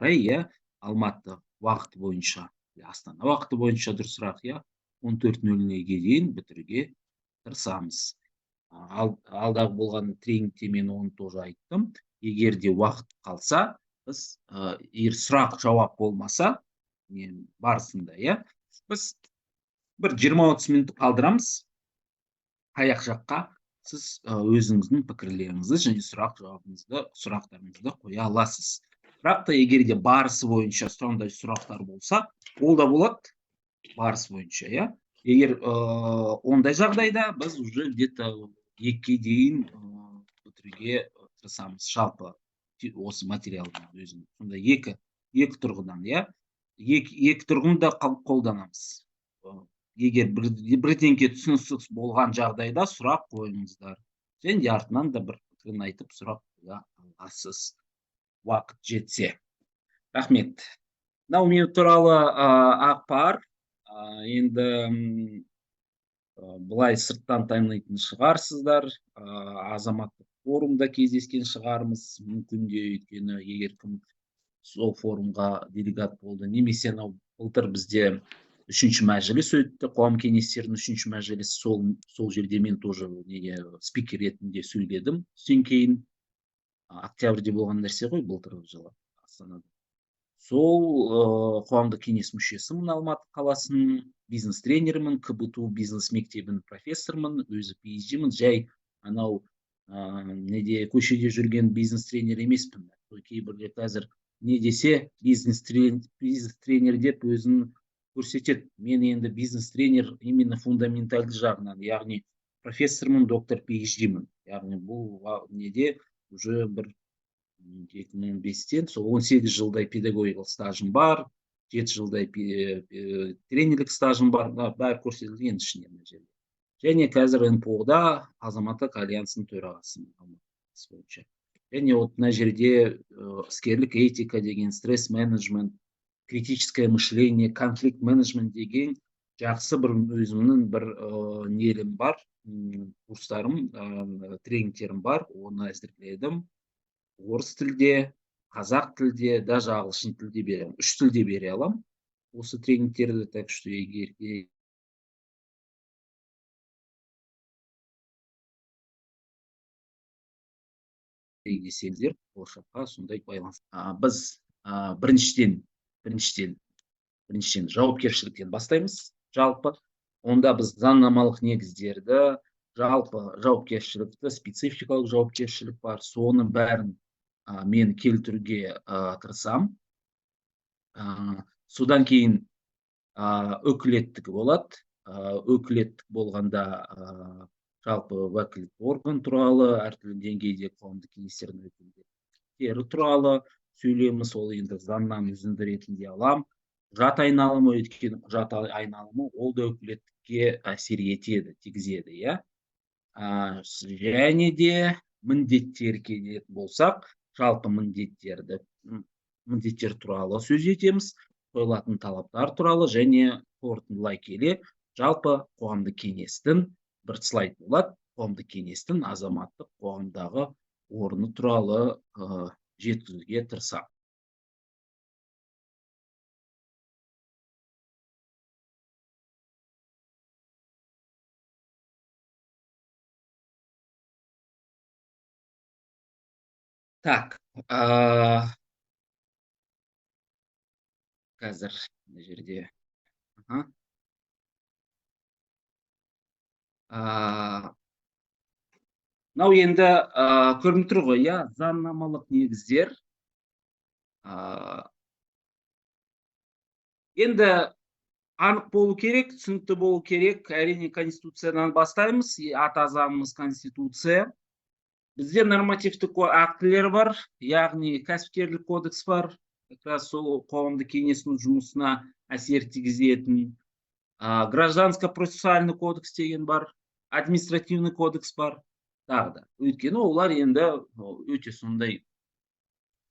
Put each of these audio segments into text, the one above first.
Қарай, иә, Алматы уақыты бойынша, Астана уақыты бойынша дұрысырақ, иә, 14:00-ге дейін бітіруге тырысамыз. Алдағы болған тренингте мен оны тоже айттым. Егер де уақыт қалса, біз, егер сұрақ жауап болмаса, не барысында, иә, біз бір 20-30 минут қалдырамыз. Аяқ жаққа сіз өзіңіздің пікірлеріңізді және сұрақ жауабыңызды, сұрақтарыңызды қоя аласыз. Бірақ та егер де барысы бойынша сондай сұрақтар болса, ол да болады барыс бойынша, иә. Егер ондай жағдайда біз уже где-то 2-ге дейін бітіруге тырысамыз жалпы осы материалдың өзін. Сонда екі тұрғыдан, иә, екі тұрғыны да қолданамыз. Егер бірдеңке түсініксіз болған жағдайда сұрақ қойыңыздар. Және де артынан да бір пікірін айтып сұрақ қоя аласыз. Уақыт жетсе. Рахмет. Мынау мен туралы ақпар. Енді былай сырттан танитын шығарсыздар. Азаматтық форумда кездескен шығармыз мүмкін де, өйткені егер кім сол форумға делегат болды, немесе анау былтыр бізде үшінші мәжіліс өтті, қоғам кеңестерінің үшінші мәжілісі, сол жерде мен тоже неге спикер ретінде сөйледім. Содан кейін октябрьде болған нәрсе ғой, былтырғы жылы Астанада. Сол қоғамдық кеңес мүшесімін Алматы қаласының, бизнес тренермін, КБТУ бизнес мектебінің профессормын, өзі PhD-мін, жай анау неде көшеде жүрген бизнес тренер емеспін. Кейбіреулер қазір не десе бизнес тренер деп өзін көрсетеді. Мен енді бизнес тренер именно фундаментальды жағынан, яғни профессормын, доктор PhD-мін. Яғни бұл неде уже бір екі мың он бестен, сол он сегіз жылдай педагогикалық стажым бар, 7 жылдай тренерлік стажым бар, бәрі көрсетілген ішінде мына жерде. Және қазір НПО-да Азаматтық альянсының төрағасымын Алматы бойынша. Және вот мына жерде іскерлік этика деген, стресс менеджмент, критическое мышление, конфликт менеджмент деген жақсы бір өзімнің бір нелім бар, курстарым, тренингтерім бар, оны әзірледім. Орыс тілде, қазақ тілде, даже ағылшын тілде беремін. 3 тілде бере аламын осы тренингтерді, так что егер десеңіздер, болашаққа сондай байланыс. Біз біріншіден жауапкершіліктен бастаймыз жалпы. Онда біз заңнамалық негіздерді, жалпы жауапкершілікті, спецификалық жауапкершілік бар, соның бәрін мен келтіруге тырысамын. Содан кейін өкілеттігі болады. Өкілеттік болғанда, жалпы уәкілетті орган туралы, әртүрлі деңгейде қоғамдық кеңестердің өкілдері туралы сөйлейміз. Ол енді заңнан үзінді ретінде алам. Құжат айналымы, өйткені құжат айналымы ол да өкілеттікке әсер етеді, тигізеді, иә. Және де міндеттер келетін болсақ, жалпы міндеттер туралы сөз етеміз, қойылатын талаптар туралы және қорытындылай келе жалпы қоғамдық кеңестің бір слайд болады, қоғамдық кеңестің азаматтық қоғамдағы орны туралы жеткізуге тырысамын. Так, қазір мына жерде. Аха. Мынау енді көрініп тұр ғой, иә, заңнамалық негіздер. Енді анық болу керек, түсінікті болу керек. Әрине, Конституциядан бастаймыз. Ата заңымыз Конституция. Бізде нормативтік актілер бар, яғни кәсіпкерлік кодекс бар, как раз сол қоғамдық кеңестің жұмысына әсер тигізетін. Гражданско-процессуальный кодекс деген бар, административный кодекс бар, тағы да. Өйткені олар енді өте сондай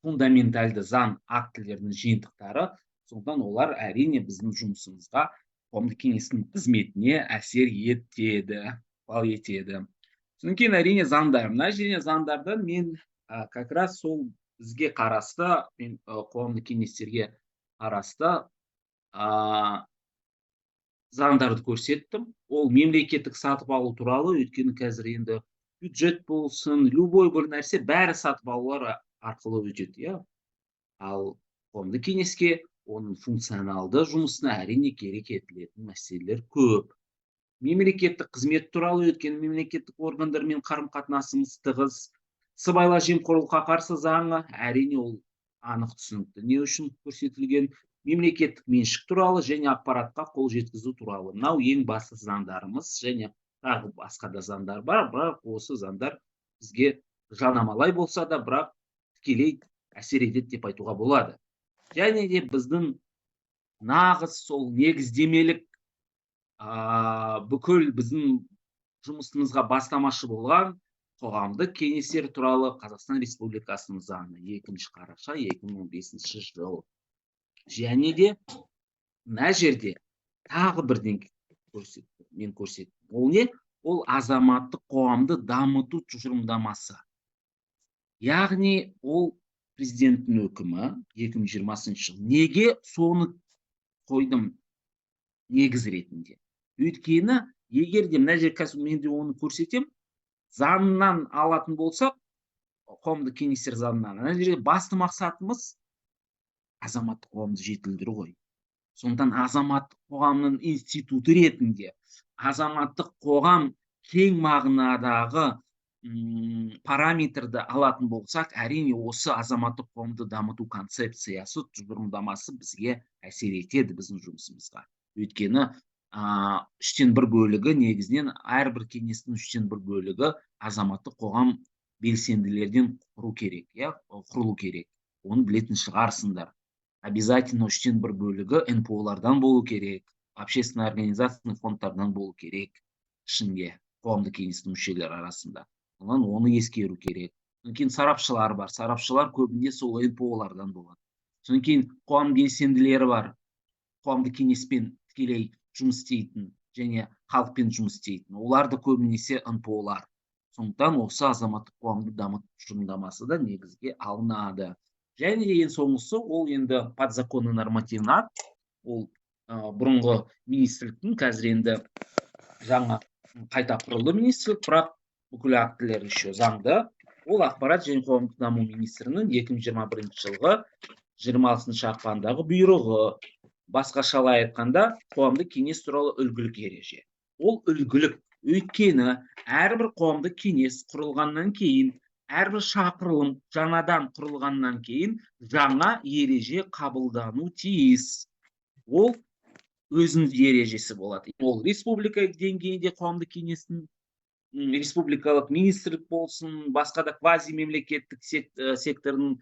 фундаментальды заң актілерінің жиынтықтары, сондықтан олар әрине біздің жұмысымызға, қоғамдық кеңестің қызметіне әсер етеді, ықпал етеді. Содан кейін әрине заңдар. Мына жерде заңдардан мен как раз сол бізге қарасты, мен қоғамдық кеңестерге қарасты заңдарды көрсеттім. Ол мемлекеттік сатып алу туралы, өйткені қазір енді бюджет болсын, любой бір нәрсе, бәрі сатып алулар арқылы өтеді, иә. Ал қоғамдық кеңеске, оның функционалды жұмысына, әрине, керек етілетін мәселелер көп. Мемлекеттік қызмет туралы, өйткені мемлекеттік органдармен қарым қатынасымыз тығыз. Сыбайлас жемқорлыққа қарсы заңы, әрине, ол анық түсінікті не үшін көрсетілген. Мемлекеттік меншік туралы және ақпаратқа қол жеткізу туралы. Мынау ең басты заңдарымыз, және тағы басқа да заңдар бар, бірақ осы заңдар бізге жанамалай болса да, бірақ тікелей әсер етеді деп айтуға болады. Және де біздің нағыз сол негіздемелік, бүкіл біздің жұмысымызға бастамашы болған Қоғамдық кеңестер туралы Қазақстан Республикасының заңы, 2 қараша 2015 жыл. Және де мына жерде тағы бірдеңе көрсетті, мен көрсеттім. Ол не? Ол азаматтық қоғамды дамыту тұжырымдамасы, яғни ол президенттің өкімі 2020 жыл. Неге соны қойдым негіз ретінде? Өйткені егер де мына жер, қазір мен де оны көрсетемін, заңнан алатын болсақ, қоғамдық кеңестер заңынан, ана жерде басты мақсатымыз азаматтық қоғамды жетілдіру ғой. Сондықтан азаматтық қоғамның институты ретінде, азаматтық қоғам кең мағынадағы параметрді алатын болсақ, әрине, осы азаматтық қоғамды дамыту концепциясы, тұжырымдамасы бізге әсер етеді, біздің жұмысымызға. Өйткені үштен бір бөлігі, негізінен әрбір кеңестің үштен бір бөлігі азаматтық қоғам белсенділерден құру керек, иә, құрылу керек. Оны білетін шығарсыңдар. Обязательно үштен бір бөлігі НПО-лардан болу керек, общественный организация, фондтардан болу керек ішінде, қоғамдық кеңестің мүшелері арасында. Одан оны ескеру керек. Одан кейін сарапшылар бар, сарапшылар көбінде сол НПО-лардан болады. Содан кейін қоғам белсенділері бар, қоғамдық кеңеспен тікелей жұмыс істейтін және халықпен жұмыс істейтін, олар да көбінесе НПО-лар. Сондықтан осы азаматтық қоғамды дамыту тұжырымдамасы да негізге алынады. Және де ең соңғысы, ол енді подзаконный нормативный акт. Ол бұрынғы министрліктің, қазір енді жаңа қайта құрылды министрлік, бірақ бүкіл актілер еще заңды. Ол Ақпарат және қоғамдық даму министрінің 2021 жылғы 26 ақпандағы бұйрығы. Басқашалай айтқанда, қоғамдық кеңес туралы үлгілік ереже. Ол үлгілік, өйткені әрбір қоғамдық кеңес құрылғаннан кейін, әрбір шақырылым жаңадан құрылғаннан кейін жаңа ереже қабылдану тиіс. Ол өзінің ережесі болады. Ол республика деңгейінде қоғамдық кеңестің, республикалық министрлік болсын, басқа да квазимемлекеттік сектордың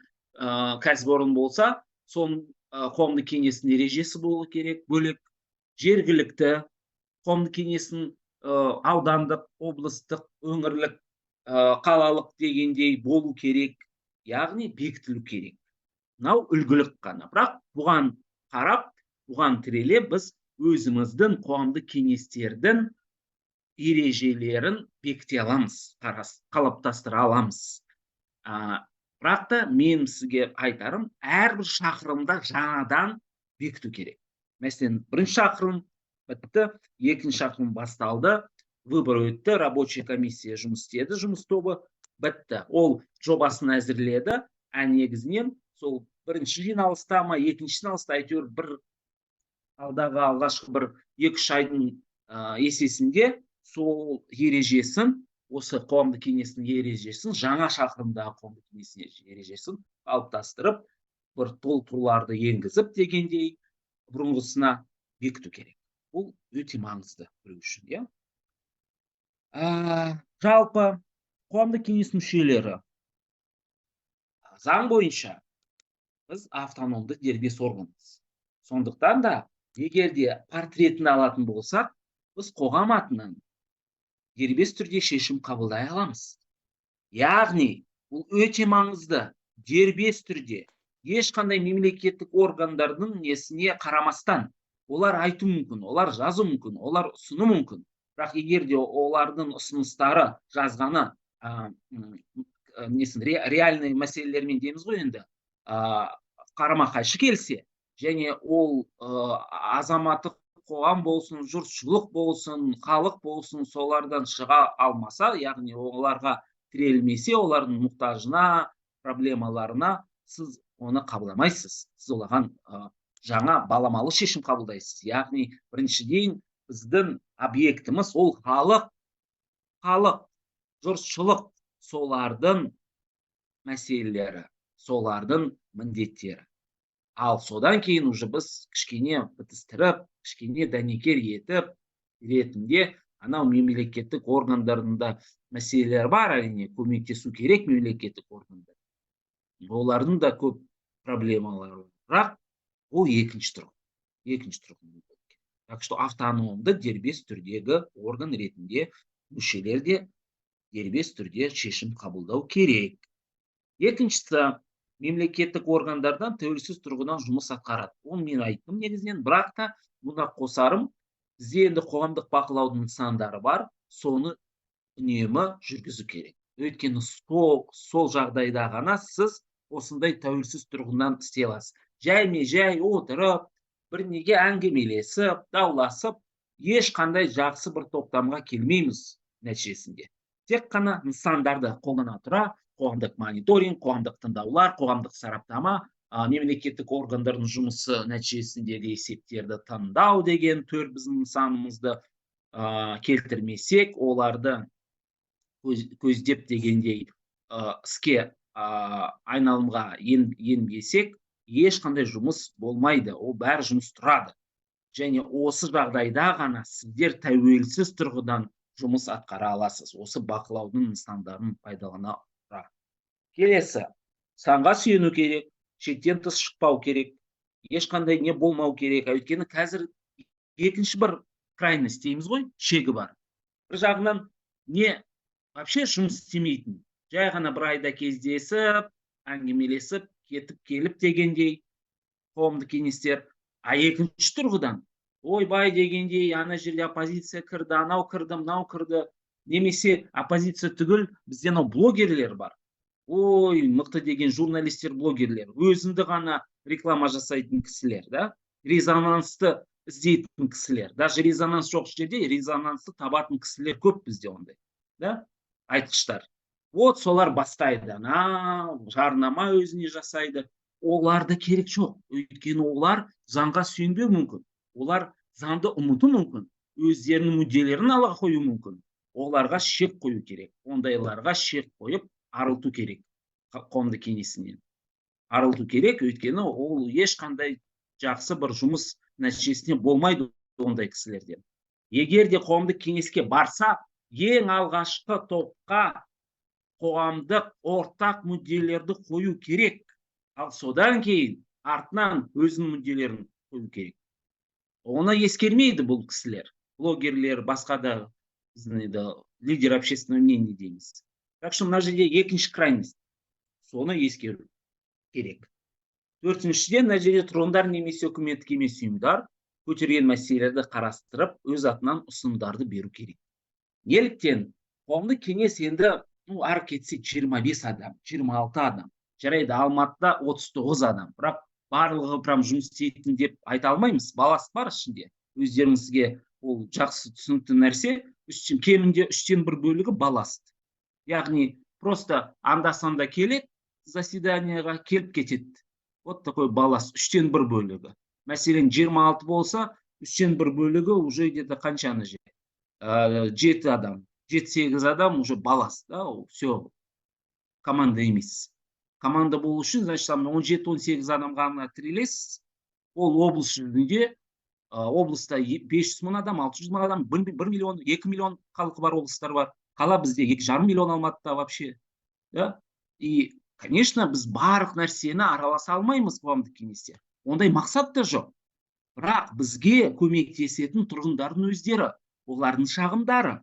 кәсіпорын болса, соның қоғамдық кеңестің ережесі болу керек бөлек. Жергілікті қоғамдық кеңестің, аудандық, облыстық, өңірлік, қалалық дегендей болу керек, яғни бекітілу керек. Мынау үлгілік қана, бірақ бұған қарап, бұған тіреле біз өзіміздің қоғамдық кеңестердің ережелерін бекіте аламыз, қалыптастыра аламыз. Бірақ та мен сізге айтарым, әрбір шақырылымда жаңадан бекіту керек. Мәселен, бірінші шақырылым бітті, екінші шақырылым басталды, выбор өтті, рабочий комиссия жұмыс істеді, жұмыс тобы бітті, ол жобасын әзірледі. А негізінен сол бірінші жиналыста ма, екінші жиналыста, әйтеуір бір алдағы алғашқы бір 2-3 айдың есесінде сол ережесін, осы қоғамдық кеңестің ережесін, жаңа шақырымдағы қоғамдық кеңестің ережесін қалыптастырып, бір толықтыруларды енгізіп дегендей, бұрынғысына бекіту керек. Бұл өте маңызды біреу үшін, иә. Жалпы қоғамдық кеңес мүшелері, заң бойынша біз автономды дербес органбыз. Сондықтан да егер де портретін алатын болсақ, біз қоғам атынан дербес түрде шешім қабылдай аламыз. Яғни бұл өте маңызды: дербес түрде, ешқандай мемлекеттік органдардың несіне қарамастан. Олар айту мүмкін, олар жазу мүмкін, олар ұсыну мүмкін, бірақ егер де олардың ұсыныстары, жазғаны несін, реальный мәселелермен дейміз ғой енді, қарама қайшы келсе және ол азаматтық қоғам болсын, жұртшылық болсын, халық болсын, солардан шыға алмаса, яғни оларға тірелмесе, олардың мұқтажына, проблемаларына, сіз оны қабылдамайсыз. Сіз оған жаңа баламалы шешім қабылдайсыз. Яғни біріншіден, біздің объектіміз ол халық, халық, жұртшылық, солардың мәселелері, солардың міндеттері. Ал содан кейін уже біз кішкене бітістіріп, кішкене дәнекер етіп ретінде, анау мемлекеттік органдардың да мәселелері бар, әрине, көмектесу керек мемлекеттік органдар, олардың да көп проблемалары бар, бірақ ол екінші тұрғы, екінші тұрғы. Так что автономды, дербес түрдегі орган ретінде мүшелер де дербес түрде шешім қабылдау керек. Екіншісі: мемлекеттік органдардан тәуелсіз тұрғыдан жұмыс атқарады. Оны мен айттым негізінен, бірақ та мұнда қосарым: бізде енді қоғамдық бақылаудың нысандары бар, соны үнемі жүргізу керек, өйткені сол жағдайда ғана сіз осындай тәуелсіз тұрғыдан істей аласыз. Жайме жай отырып, бірнеге әңгімелесіп, дауласып, ешқандай жақсы бір топтамға келмейміз. Нәтижесінде тек қана нысандарды қолдана тұра, қоғамдық мониторинг, қоғамдық тыңдаулар, қоғамдық сараптама, мемлекеттік органдардың жұмысы нәтижесіндегі есептерді тыңдау деген төрт біздің нысанымызды келтірмесек, оларды көздеп дегендей іске айналымға енбесек, ешқандай жұмыс болмайды, ол бәрі жұмыс тұрады. Және осы жағдайда ғана сіздер тәуелсіз тұрғыдан жұмыс атқара аласыз, осы бақылаудың нысандарын пайдалана тұра. Келесі: санға сүйену керек, шектен тыс шықпау керек, ешқандай не болмау керек. Өйткені қазір екінші бір крайность дейміз ғой, шегі бар. Бір жағынан не вообще жұмыс істемейтін, жай ғана бір айда кездесіп, әңгімелесіп, кетіп келіп дегендей қоғамдық кеңестер, а екінші тұрғыдан ойбай дегендей, ана жерде оппозиция кірді, анау кірді, мынау кірді, немесе оппозиция түгіл, бізде анау блогерлер бар, ой, мықты деген журналистер, блогерлер, өзінді ғана реклама жасайтын кісілер да, резонансты іздейтін кісілер, даже резонанс жоқ жерде резонансты табатын кісілер көп бізде ондай да, айтқыштар. Вот солар бастайды, ана жарнама өзіне жасайды. Оларда керек жоқ, өйткені олар заңға сүйенбеуі мүмкін, олар заңды ұмытуы мүмкін, өздерінің мүдделерін алға қоюы мүмкін. Оларға шек қою керек, ондайларға шек қойып, арылту керек, қоғамдық кеңесінен арылту керек, өйткені ол ешқандай жақсы бір жұмыс нәтижесіне болмайды ондай кісілерден. Егер де қоғамдық кеңеске барса, ең алғашқы топқа қоғамдық ортақ мүдделерді қою керек, ал содан кейін артынан өзінің мүдделерін қою керек. Оны ескермейді бұл кісілер, блогерлер, басқа да біздің енді лидер общественного мнения дейміз. Так что мына жерде екінші крайность, соны ескеру керек. Төртіншіден, мына жерде тұрғындар немесе үкіметтік емес ұйымдар көтерген мәселелерді қарастырып, өз атынан ұсынымдарды беру керек. Неліктен? Қоғамдық кеңес енді, ну, ары кетсе 25 адам, 26 адам, жарайды, Алматыда 39 адам, бірақ барлығы прям жұмыс істейтін деп айта алмаймыз, балласт бар ішінде, өздеріңізге ол жақсы түсінікті нәрсе. Үштен, кемінде үштен бір бөлігі балласт, яғни просто анда санда келеді, заседанияға келіп кетеді. Вот такой балласт, үштен бір бөлігі. Мәселен, 26 болса, үштен бір бөлігі уже где то қанша ана жерде? Жеті адам, жеті сегіз адам уже балласт да, ол все, команда емес. Команда болу үшін, значит, там 17-18 адамға ғана тірелесіз. Ол облыс жүзінде, облыста 500 мың адам, 600 мың адам, 1 миллион, 2 миллион халқы бар облыстар бар. Қала бізде 2,5 миллион, Алматыда вообще да. И конечно, біз барлық нәрсені араласа алмаймыз қоғамдық кеңесте, ондай мақсат та жоқ, бірақ бізге көмектесетін тұрғындардың өздері, олардың шағымдары,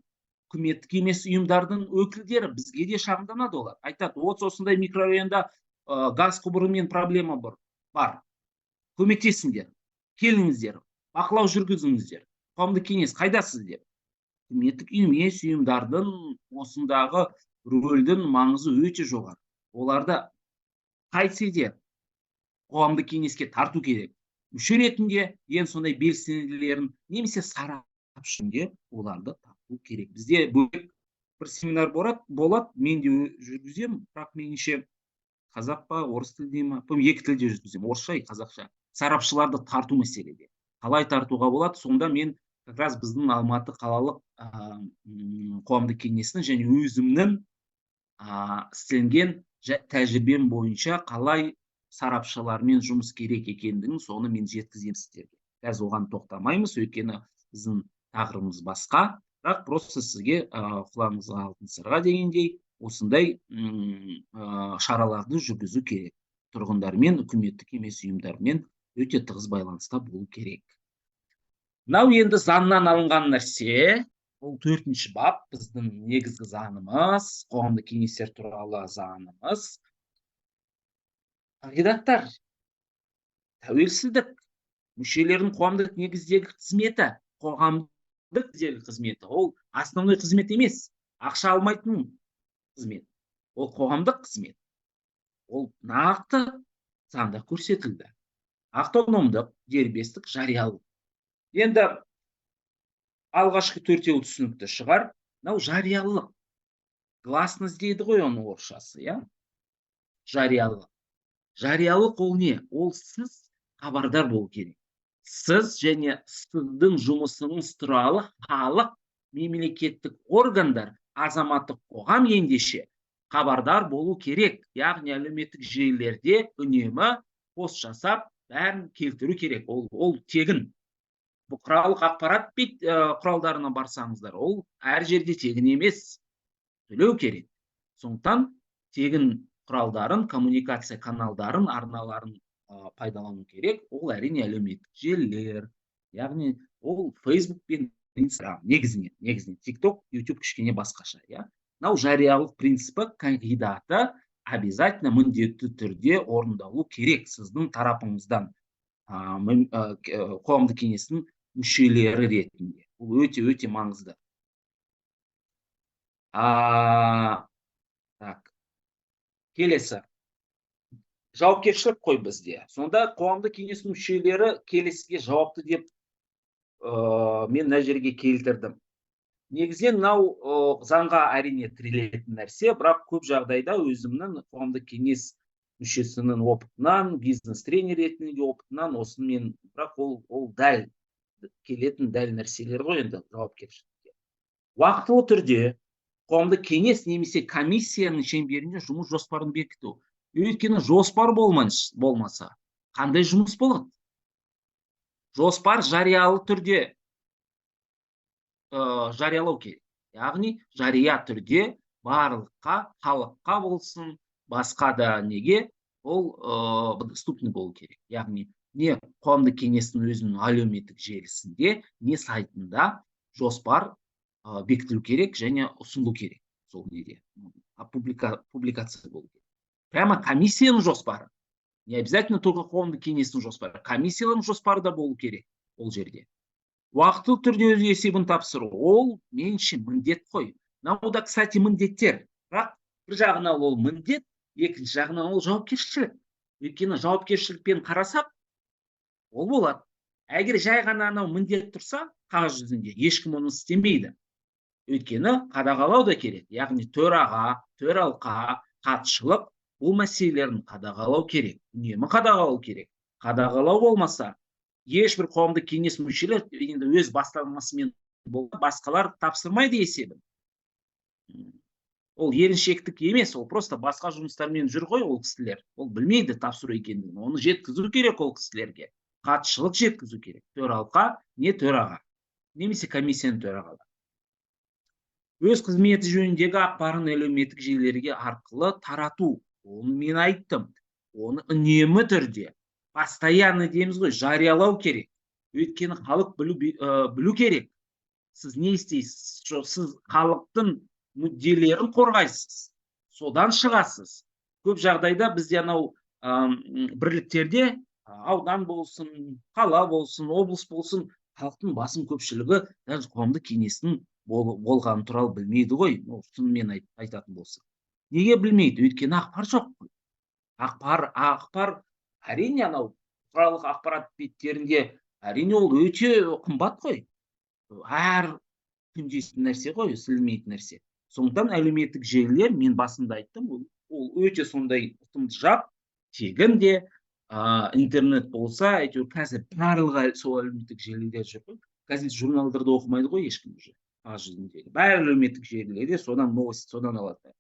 үкіметтік емес ұйымдардың өкілдері бізге де шағымданады. Олар айтады: вот осындай микрорайонда газ құбырымен проблема бар, көмектесіңдер, келіңіздер, бақылау жүргізіңіздер, қоғамдық кеңес, қайдасыз деп. Үкіметтік емес ұйымдардың осындағы Рөлдің маңызы өте жоғары. Оларды қайтсе де қоғамдық кеңеске тарту керек. Мүше ретінде ең сондай белсенділерін немесе сарапшы ретінде оларды тарту керек. Бізде бөлек бір семинар болады, мен де жүргіземін, бірақ меніңше қазақ па, орыс тілде ма, екі тілде жүргіземін, орысша и қазақша. Сарапшыларды тарту мәселеде. Қалай тартуға болады? Сонда мен как раз біздің Алматы қалалық қоғамдық кеңесінің және өзімнің істелінген тәжірибем бойынша қалай сарапшылармен жұмыс керек екендігін, соны мен жеткіземін сіздерге. Қазір оған тоқтамаймыз, өйткені біздің тақырыбымыз басқа. Бірақ просто сізге құлағыңызға алтын сырға дегендей, осындай шараларды жүргізу керек. Тұрғындармен, үкіметтік емес ұйымдармен өте тығыз байланыста болу керек. Мынау енді заңнан алынған нәрсе. Бұл 4-бап, біздің негізгі заңымыз, қоғамдық кеңестер туралы заңымыз. Қағидаттар, тәуелсіздік, мүшелердің қоғамдық негіздегі қызметі, қоғамдық негіздегі қызметі, ол основной қызмет емес, ақша алмайтын қызмет, ол қоғамдық қызмет. Ол нақты заңда көрсетілді. Автономдық, дербестік, жариялық. Енді алғашқы төртеуі түсінікті шығар. Мынау жариялылық. Гласность дейді ғой оның орысшасы, иә? Жариялылық. Жариялық ол не? Ол сіз хабардар болу керек. Сіз және сіздің жұмысыңыз туралы халық, мемлекеттік органдар, азаматтық қоғам ендеше хабардар болу керек. Яғни әлеуметтік желілерде үнемі пост жасап, бәрін келтіру керек. Ол тегін. Бұқаралық ақпарат құралдарына барсаңыздар, ол әр жерде тегін емес, төлеу керек. Сондықтан тегін құралдарын, коммуникация каналдарын, арналарын пайдалану керек. Ол әрине әлеуметтік желілер, яғни ол Facebook пен Instagram негізінен TikTok, YouTube кішкене басқаша, иә. Мынау жариялық принципі, қағидаты обязательно, міндетті түрде орындалу керек сіздің тарапыңыздан, қоғамдық кеңестің мүшелері ретінде. Бұл өте өте маңызды. Так, келесі жауапкершілік қой бізде. Сонда қоғамдық кеңестің мүшелері келесіге жауапты деп мен мына жерге келтірдім. Негізінен мынау заңға әрине тірелетін нәрсе, бірақ көп жағдайда өзімнің қоғамдық кеңес мүшесінің опытынан, бизнес тренер ретінде опытынан осыны мен, бірақ ол дәл келетін дәл нәрселер ғой енді жауапкершілікке. Уақытылы түрде қоғамдық кеңес немесе комиссияның шеңберінде жұмыс жоспарын бекіту. Өйткені жоспар болмаса, қандай жұмыс болады? Жоспар жариялы түрде жариялау керек. Яғни жария түрде барлыққа, халыққа болсын, басқа да неге ол доступный болу керек. Яғни не қоғамдық кеңестің өзінің әлеуметтік желісінде, не сайтында жоспар бекітілу керек және ұсынылу керек. Сол неде публикация болу керек. Прямо комиссияның жоспары. Не обязательно только қоғамдық кеңестің жоспары, комиссияның жоспары да болу керек ол жерде. Уақытылы түрде өз есебін тапсыру, ол меніңше міндет қой. Мынау да, кстати, міндеттер. Бірақ бір жағынан ол міндет, екінші жағынан ол жауапкершілік. Өйткені жауапкершілікпен қарасақ, ол болады. Егер жай ғана анау міндет тұрса, қағаз жүзінде ешкім оны істемейді. Өйткені қадағалау да керек. Яғни төраға, төралқа, хатшылық бұл мәселелерін қадағалау керек. Үнемі қадағалау керек. Қадағалау болмаса, ешбір қоғамдық кеңес мүшелері енді өз бастамасымен басқалар тапсырмайды есебін. Ол еріншектік емес, ол просто басқа жұмыстармен жүр ғой ол кісілер. Ол білмейді тапсыру екендігін. Оны жеткізу керек ол кісілерге. Хатшылық жеткізу керек. Төралқа, не төраға, немесе комиссияның төрағалары. Өз қызметі жөніндегі ақпарын әлеуметтік желілерге арқылы тарату. Оны мен айттым. Оны үнемі түрде, постоянно дейміз ғой, жариялау керек. Өйткені халық білу керек. Сіз не істейсіз? Сіз халықтың мүдделерін қорғайсыз. Содан шығасыз. Көп жағдайда бізде анау бірліктерде, аудан болсын, қала болсын, облыс болсын, халықтың басым көпшілігі даже қоғамдық кеңестің Болғаны туралы білмейді ғой. Ну, шынымен айтатын болсақ, неге білмейді? Өйткені ақпар жоқ қой. Ақпар, әрине, анау бұқаралық ақпарат беттерінде, әрине, ол өте қымбат қой, әр күнде нәрсе ғой, естілмейтін нәрсе. Сондықтан әлеуметтік желілер, мен басында айттым, ол өте сондай ұтымды жақ, тегін де интернет болса, әйтеуір қазір барлығы сол әлеуметтік желіде жүр ғой. Газет, журналдарды оқымайды ғой ешкім уже қағаз жүзіндегі, бәрі әлеуметтік желілерде, содан новость, содан алады.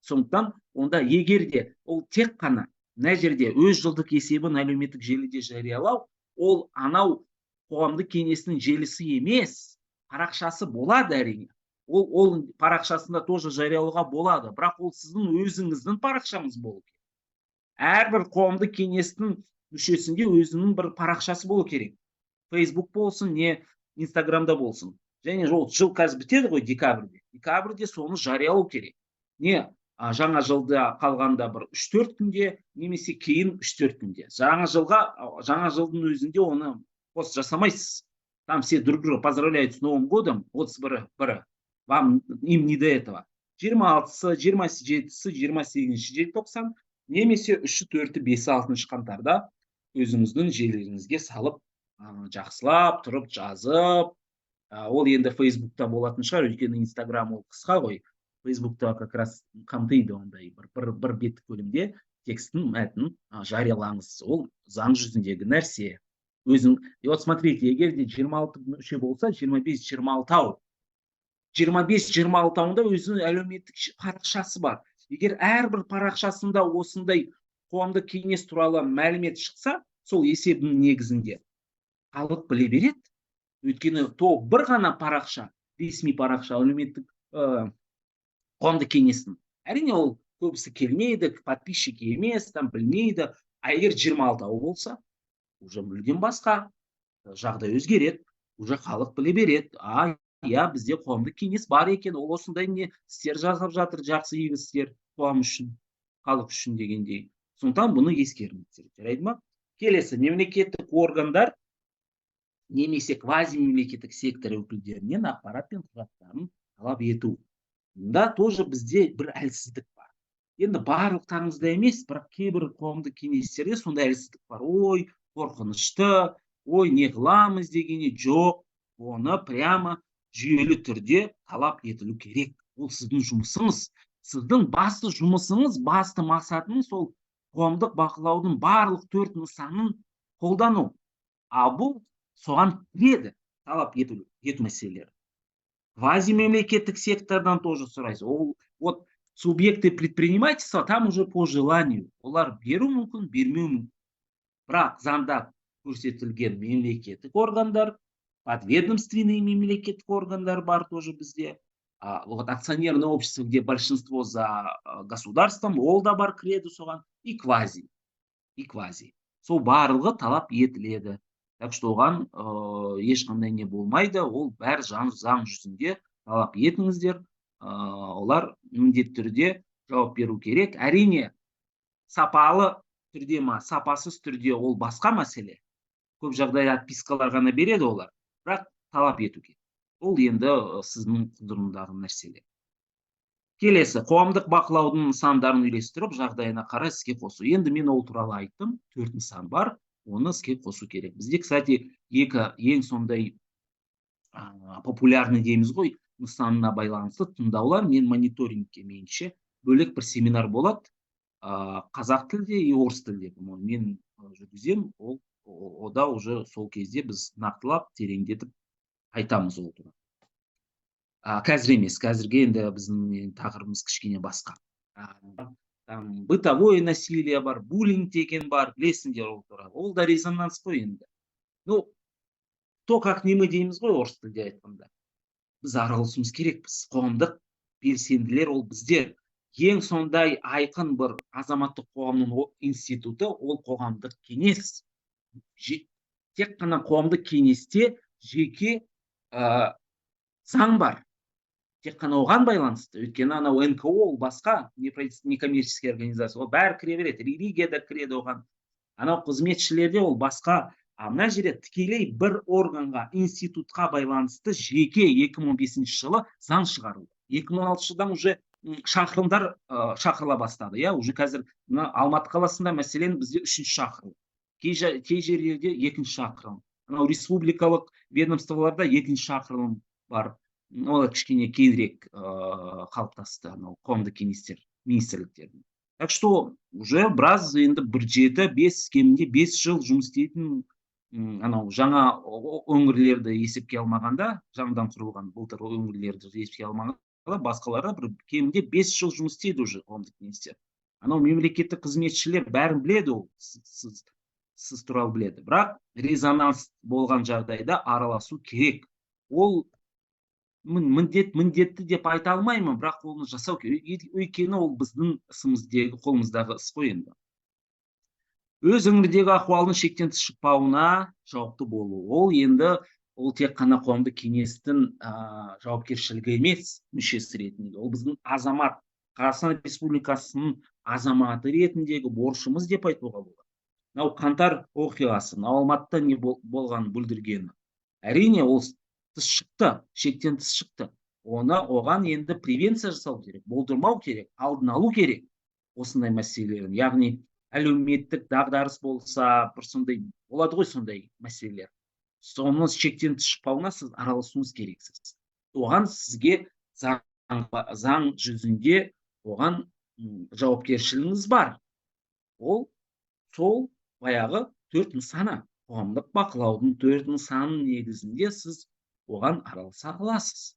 Сондықтан онда егер де ол тек қана мына жерде өз жылдық есебін әлеуметтік желіде жариялау, ол анау қоғамдық кеңестің желісі емес, парақшасы болады, әрине, ол парақшасында тоже жариялауға болады, бірақ ол сіздің өзіңіздің парақшаңыз болу керек. Әрбір қоғамдық кеңестің мүшесінде өзінің бір парақшасы болу керек, Фейсбук болсын, не Инстаграмда болсын. Және ол жыл қазір бітеді ғой декабрьде, декабрьде соны жариялау керек, не жаңа жылда қалғанда бір 3-4 күнде немесе кейін 3-4 күнде жаңа жылға. Жаңа жылдың өзінде оны пост жасамайсыз, там все друг друга поздравляют с Новым годом 31 бірі, вам им не до этого. 26-сы, 27-сі, 28 желтоқсан немесе 3-і, 4-і, 5-і, 6 қаңтарда өзіңіздің желіңізге салып, жақсылап тұрып жазып, ол енді Фейсбукта болатын шығар, өйткені Инстаграм ол қысқа ғой, Фейсбукта как раз қамтиды. Ондай бір беттік көлемде текстің мәтінін жариялаңыз, ол заң жүзіндегі нәрсе өзің. И вот смотрите, егер де 26 мүше болса, 25, 26-ау, 25, 26-ауында өзінің әлеуметтік парақшасы бар. Егер әрбір парақшасында осындай қоғамдық кеңес туралы мәлімет шықса, сол есебінің негізінде халық біле береді, өйткені то бір ғана парақша, ресми парақша әлеуметтік қоғамдық кеңестің. Әрине, ол көбісі келмейді, подписчик емес, там білмейді. А егер 26-ауы болса, уже мүлдем басқа жағдай өзгереді, уже халық біле береді: а, иә, бізде қоғамдық кеңес бар екен, ол осындай не істер жасап жатыр, жақсы игі істер қоғам үшін, халық үшін дегендей. Сондықтан бұны ескеріңіздер, жарайды ма? Келесі: мемлекеттік органдар немесе квазимемлекеттік сектор өкілдерінен ақпарат пен құжаттарын талап ету. Мұнда тоже бізде бір әлсіздік бар. Енді барлықтарыңызда емес, бірақ кейбір қоғамдық кеңестерде сондай әлсіздік бар: ой, қорқынышты, ой, не қыламыз дегенде. Жоқ, оны прямо жүйелі түрде талап етілу керек. Ол сіздің жұмысыңыз, сіздің басты жұмысыңыз, басты мақсатыңыз сол қоғамдық бақылаудың барлық төрт нысанын қолдану, а бұл соған кіреді, талап ету мәселелері. Квазимемлекеттік сектордан тоже сұрайсыз. Ол вот субъекты предпринимательства, там уже по желанию, олар беру мүмкін, бермеуі мүмкін, бірақ заңда көрсетілген мемлекеттік органдар, подведомственный мемлекеттік органдар бар тоже бізде, вот акционерное общество, где большинство за государством, ол да бар, кіреді соған, и квази, сол барлығы талап етіледі. Так что оған ешқандай не болмайды, ол бәрі заң жүзінде талап етіңіздер. Олар міндетті түрде жауап беру керек. Әрине, сапалы түрде ма, сапасыз түрде, ол басқа мәселе. Көп жағдайда отпискалар ғана береді олар, бірақ талап ету керек, ол енді сіздің құзырындағы нәрселер. Келесі: қоғамдық бақылаудың нысандарын үйлестіріп, жағдайына қарай іске қосу. Енді мен ол туралы айттым, төрт нысан бар, оны іске қосу керек. Бізде, кстати, екі ең сондай популярный дейміз ғой, нысанына байланысты тыңдаулар мен мониторингке, меніңше, бөлек бір семинар болады, қазақ тілде и орыс тілде мен жүргіземін. Ол ода уже сол кезде біз нақтылап, тереңдетіп айтамыз ол туралы. Қазір емес, қазірге енді біздің тақырыбымыз кішкене басқа. Там бытовое насилие бар, буллинг деген бар, білесіңдер ол туралы, ол да резонанс қой енді. Ну, то как не мы дейміз ғой орыс тілде айтқанда. Біз араласуымыз керекпіз, қоғамдық белсенділер ол біздер. Ең сондай айқын бір азаматтық қоғамның институты ол қоғамдық кеңес. Тек қана қоғамдық кеңесте жеке заң бар, тек қана оған байланысты, өйткені анау НКО ол басқа, некоммерческий организация, ол бәрі кіре береді, религия да кіреді оған, анау қызметшілерде ол басқа. А мына жерде тікелей бір органға, институтқа байланысты жеке 2015 жылы заң шығарылды. 2016 жылдан уже шақырымдар шақырыла бастады, иә. Уже қазір мына Алматы қаласында, мәселен, бізде үшінші шақырылым, кей жерлерде екінші шақырылым, анау республикалық ведомстволарда екінші шақырылым бар. Олар кішкене кейінірек қалыптасты, анау қоғамдық кеңестер министрліктердің. Так что уже біраз енді, бір жеті, бес, кемінде 5 жыл жұмыс істейтін, анау жаңа өңірлерді есепке алмағанда, жаңадан құрылған былтыр өңірлерді есепке алмағанда, басқалары бір кемінде 5 жыл жұмыс істейді уже қоғамдық кеңестер. Анау мемлекеттік қызметшілер бәрін біледі, ол сіз туралы біледі. Бірақ резонанс болған жағдайда араласу керек. Ол міндетті деп айта алмаймын, бірақ оны жасау керек, өйткені ол біздің ісіміздегі, қолымыздағы іс қой енді. Өз өңірдегі ахуалдың шектен тыс шықпауына жауапты болу. Ол енді, ол тек қана қоғамдық кеңестің жауапкершілігі емес мүшесі ретінде, ол біздің азамат, Қазақстан Республикасының азаматы ретіндегі борышымыз деп айтуға болады. Мынау қаңтар оқиғасы, мынау Алматыда не болған, бүлдіргені, әрине, ол тыс шықты, шектен тыс шықты. Оған енді превенция жасау керек, болдырмау керек, алдын алу керек осындай мәселелерін. Яғни әлеуметтік дағдарыс болса, бір сондай болады ғой, сондай мәселелер, соны шектен тыс шықпауына сіз араласуыңыз керексіз. Оған сізге заң жүзінде оған жауапкершілігіңіз бар. Ол сол баяғы төрт нысана, қоғамдық бақылаудың төрт нысанының негізінде сіз оған араласа аласыз.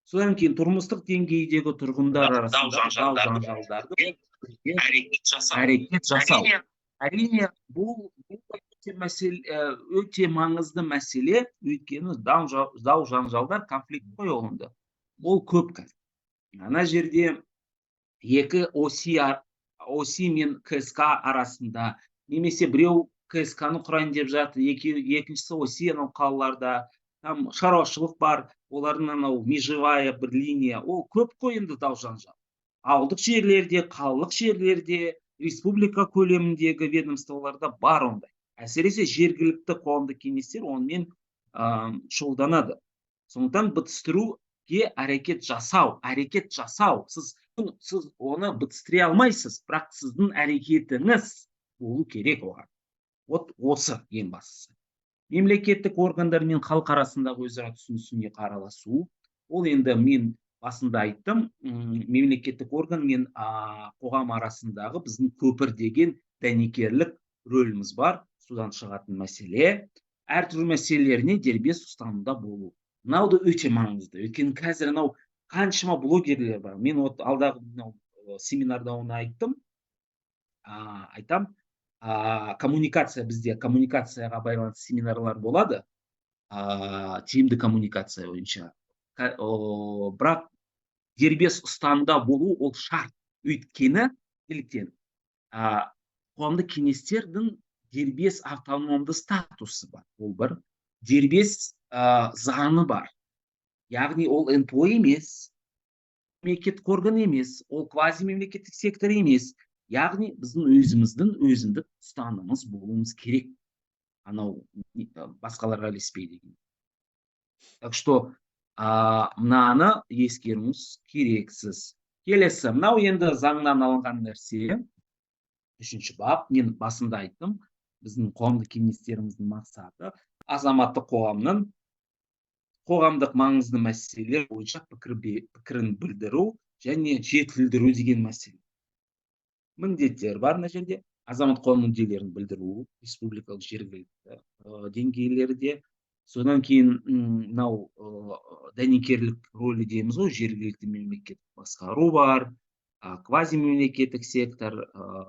Содан кейін тұрмыстық деңгейдегі тұрғындар арасында дау жанжалдарды әрекет жасау. Әрине, бұл өте мәселе, өте маңызды мәселе, өйткені дау жанжалдар, конфликт қой ол енді, ол көп қазір. Ана жерде екі ОСИ мен КСК арасында, немесе біреу КСК ны құрайын деп жатыр, екіншісі ОСИ. Анау қалаларда там шаруашылық бар, олардың анау межевая бір линия, ол көп қой енді дау жанжал. Ауылдық жерлерде, қалалық жерлерде, республика көлеміндегі ведомстволарда бар ондай. Әсіресе жергілікті қоғамдық кеңестер онымен шұғылданады. Сондықтан бітістіруге әрекет жасау, әрекет жасау. Сіз оны бітістіре алмайсыз, бірақ сіздің әрекетіңіз болу керек оған. Вот осы ең бастысы. Мемлекеттік органдар мен халық арасындағы өзара түсінісуіне араласу. Ол енді мен басында айттым, мемлекеттік орган мен қоғам арасындағы біздің көпір деген дәнекерлік рөліміз бар. Содан шығатын мәселе, әртүрлі мәселелеріне дербес ұстанымда болу. Мынау да өте маңызды, өйткені қазір анау қаншама блогерлер бар. Мен вот алдағы мынау семинарда оны айттым, айтам, коммуникация, бізде коммуникацияға байланысты семинарлар болады, тиімді коммуникация бойынша. Бірақ дербес ұстанымда болу ол шарт, өйткені неліктен қоғамдық кеңестердің дербес автономды статусы бар, ол бір дербес заңы бар. Яғни ол НПО емес, мемлекеттік орган емес, ол квазимемлекеттік сектор емес. Яғни біздің өзіміздің өзіндік ұстанымымыз болуымыз керек, анау басқаларға ілеспей деген. Так что мынаны ескеруіңіз керексіз. Келесі, мынау енді заңнан алынған нәрсе, үшінші бап. Мен басында айттым, біздің қоғамдық кеңестеріміздің мақсаты азаматтық қоғамның қоғамдық маңызды мәселелер бойынша пікірін білдіру және жетілдіру деген мәселе. Міндеттер бар мына жерде: азамат қоғам мүдделерін білдіру республикалық, жергілікті деңгейлерде. Содан кейін мынау дәнекерлік рөлі дейміз ғой, жергілікті мемлекеттік басқару бар, квазимемлекеттік сектор,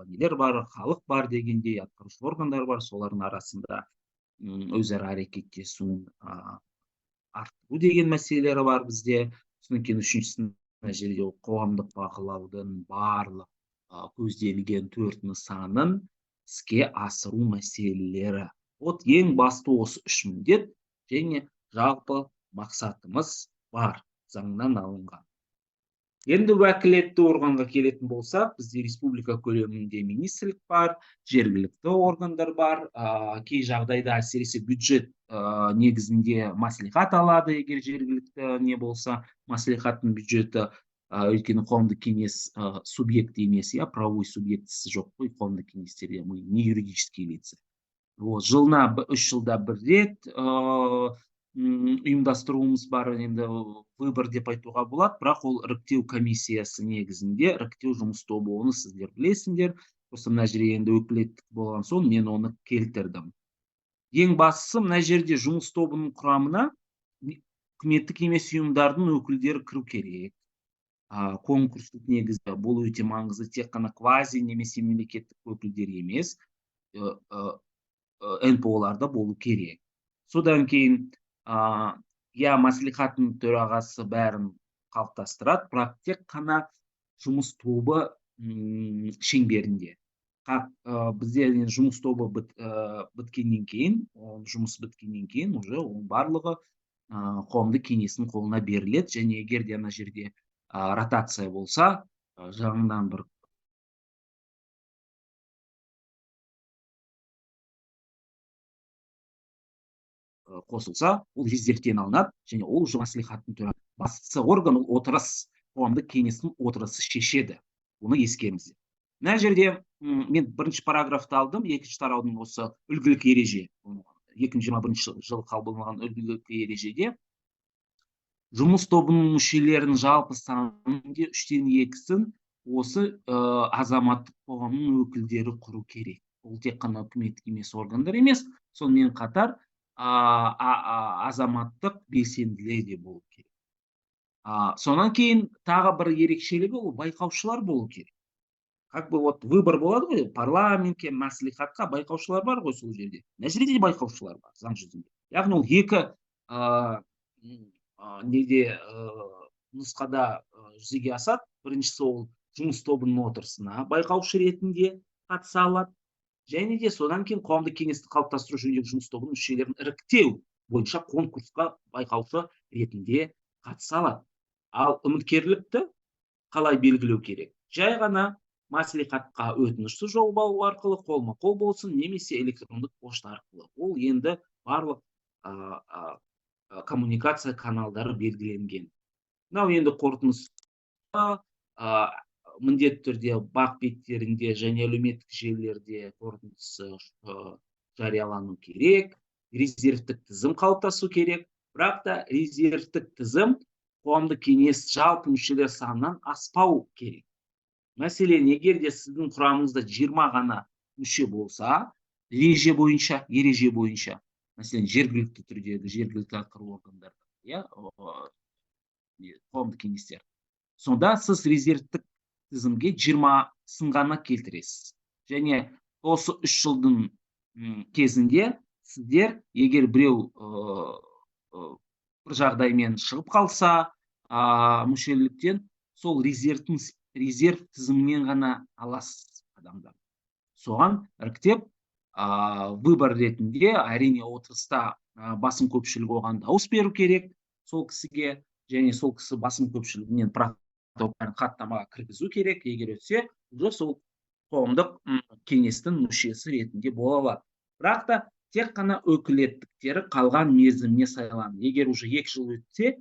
нелер бар, халық бар дегендей, атқарушы органдар бар, солардың арасында өзара әрекеттесуін арттыру деген мәселелері бар бізде. Содан кейін үшіншісі, мына жерде қоғамдық бақылаудың барлық көзделген төрт нысанын іске асыру мәселелері. Вот ең басты осы үш міндет және жалпы мақсатымыз бар заңнан алынған. Енді уәкілетті органға келетін болсақ, бізде республика көлемінде министрлік бар, жергілікті органдар бар, кей жағдайда әсіресе бюджет негізінде мәслихат алады, егер жергілікті не болса, мәслихаттың бюджеті, өйткені қоғамдық кеңес субъект емес, иә, правовой субъектісі жоқ қой қоғамдық кеңестерде, мы не юридические лица. Вот, жылына 3 жылда бір рет ұйымдастыруымыз бар, енді выбор деп айтуға болады, бірақ ол іріктеу комиссиясы негізінде, іріктеу жұмыс тобы, оны сіздер білесіңдер. Просто мына жерде енді өкілеттік болған соң мен оны келтірдім. Ең бастысы, мына жерде жұмыс тобының құрамына үкіметтік емес ұйымдардың өкілдері кіру керек. Конкурстық негізде, бұл өте маңызды, тек қана квази немесе мемлекеттік өкілдер емес, НПО-лар да болу керек. Содан кейін, иә, мәслихаттың төрағасы бәрін қалыптастырады, бірақ тек қана жұмыс тобы шеңберінде. Бізде енді жұмыс тобы біткеннен кейін, жұмыс біткеннен кейін уже оның барлығы қоғамдық кеңестің қолына беріледі. Және егер де ана жерде ротация болса, жаңадан бір қосылса, ол резервтен алынады және ол уже мәслихаттың төрағасы. Бастысы орган, ол отырыс, қоғамдық кеңестің отырысы шешеді, оны ескеріңіздер. Мына жерде мен бірінші параграфты алдым, екінші тараудың осы үлгілік ереже, 2021 жылы қабылданған үлгілік ережеде жұмыс тобының мүшелерінің жалпы санының 2/3-ін осы азаматтық қоғамның өкілдері құру керек. Ол тек қана үкіметтік емес органдар емес, сонымен қатар азаматтық белсенділер де болу керек. Сонан кейін тағы бір ерекшелігі, ол байқаушылар болу керек. Как бы вот выбор болады ғой парламентке, мәслихатқа, байқаушылар бар ғой сол жерде. Мына жерде де байқаушылар бар заң жүзінде. Яғни ол екі неде нұсқада жүзеге асады. Біріншісі, ол жұмыс тобының отырысына байқаушы ретінде қатыса алады. Және де содан кейін қоғамдық кеңесті қалыптастыру жөніндегі жұмыс тобының мүшелерін іріктеу бойынша конкурсқа байқаушы ретінде қатыса алады. Ал үміткерлікті қалай белгілеу керек? Жай ғана мәслихатқа өтінішті жолдау арқылы, қолма-қол болсын немесе электрондық пошта арқылы. Ол енді барлық коммуникация каналдары белгіленген. Мынау енді қорытындысы, міндетті түрде БАҚ беттерінде және әлеуметтік желілерде қорытындысы жариялану керек. Резервтік тізім қалыптасу керек. Бірақ та резервтік тізім қоғамдық кеңес жалпы мүшелер санынан аспау керек. Мәселен, егер де сіздің құрамыңызда 20 ғана мүше болса, ереже бойынша, мәселен, жергілікті түрдегі жергілікті атқару органдарда, иә, қоғамдық кеңестер, сонда сіз резервтік тізімге 20-сын ғана келтіресіз. Және осы 3 жылдың кезінде сіздер, егер біреу бір жағдаймен шығып қалса, мүшеліктен, сол резерв тізімінен ғана аласыз адамдар. Соған іріктеп, выбор ретінде, әрине, отырыста басым көпшілік оған дауыс беру керек сол кісіге, және сол кісі басым көпшілігінен протокол хаттамаға кіргізу керек. Егер өтсе, уже сол қоғамдық кеңестің мүшесі ретінде бола алады. Бірақ та тек қана өкілеттіктері қалған мерзіміне сайланады. Егер уже 2 жыл өтсе,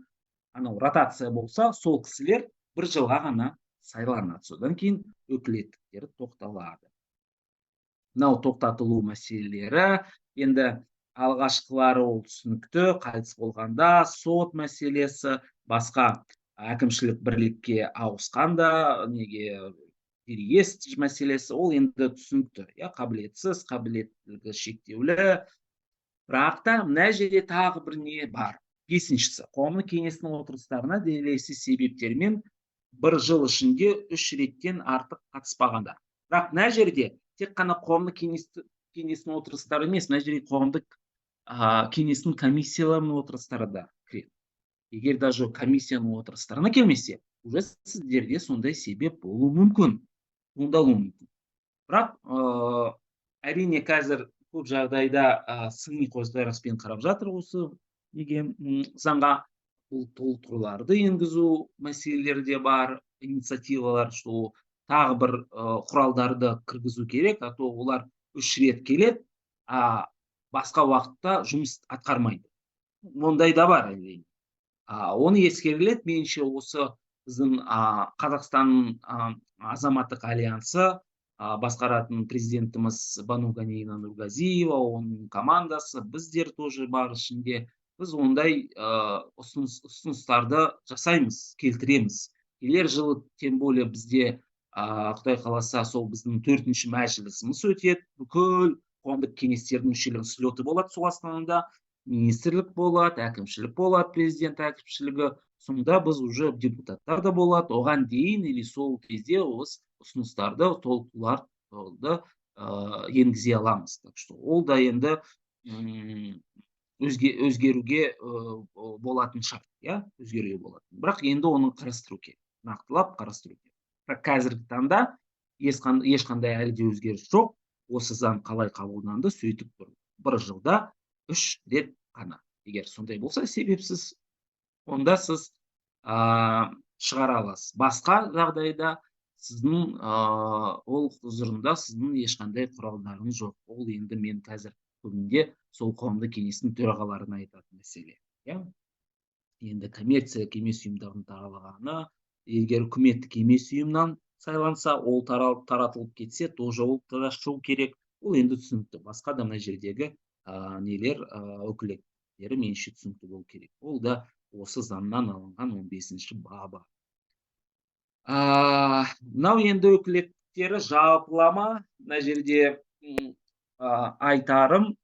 анау ротация болса, сол кісілер 1 жылға ғана сайланады. Содан кейін өкілеттіктері тоқталады. Мынау тоқтатылу мәселелері, енді алғашқылары ол түсінікті, қайтыс болғанда сот мәселесі, басқа әкімшілік бірлікке ауысқанда, неге переезд мәселесі, ол енді түсінікті, иә, қабілетсіз, қабілеттілігі шектеулі. Бірақ та мына жерде тағы бір не бар. Бесіншісі, қоғамдық кеңестің отырыстарына дерексіз себептермен 1 жыл ішінде 3 реттен артық қатыспағанда. Бірақ мына жерде тек қана қоғамдық кеңестің отырыстары емес, мына жерде қоғамдық кеңестің комиссияларының отырыстары да кіреді. Егер даже комиссияның отырыстарына келмесе, уже сіздерде сондай себеп болуы мүмкін, туындалуы мүмкін. Бірақ әрине қазір көп жағдайда сыни көзқараспен қарап жатыр осы неге, заңға. Бұл толықтыруларды енгізу мәселелері де бар. инициативалар, что тағы бір құралдарды кіргізу керек, а то олар үш рет келеді, а басқа уақытта жұмыс атқармайды. Ондай да бар, әрине. Оны ескеріледі. Меніңше, осы біздің Қазақстан азаматтық альянсы басқаратын президентіміз Бану Ганиевна Нургазиева, оның командасы, біздер тоже бар ішінде. Біз ондай ұсыныстарды жасаймыз, келтіреміз. Келер жылы, тем более, бізде, Құдай қаласа, сол біздің төртінші мәжілісіміз өтеді. Бүкіл қоғамдық кеңестердің мүшелерінің слеты болады сол Астанада. Министрлік болады, әкімшілік болады, президент әкімшілігі. Сонда біз уже, депутаттар да болады. Оған дейін или сол кезде осы ұсыныстарды, толықтыруларды енгізе аламыз. Так что ол да енді өзгеруге болатын шарт, иә, өзгеруге болатын. Бірақ енді оны қарастыру керек, нақтылап қарастыру керек. Бірақ қазіргі таңда ешқандай әлі де өзгеріс жоқ. Осы заң қалай қабылданды, сөйтіп тұр: бір жылда үш рет қана. Егер сондай болса себепсіз, онда сіз шығара аласыз. Басқа жағдайда сіздің ол құзырында, сіздің ешқандай құралдарыңыз жоқ. Ол енді мен қазір көбінде сол қоғамдық кеңестің төрағаларына айтатын мәселе, иә. Енді коммерциялық емес ұйымдардың таралғаны, егер үкіметтік емес ұйымнан сайланса, ол таратылып кетсе, тоже ол шығу керек. Ол енді түсінікті. Басқа да мына жердегі нелер, өкілеттіктері, меніңше, түсінікті болу керек. Ол да осы заңнан алынған 15 бабы. Мынау енді өкілеттіктері жалпылама. Мына жерде айтарым,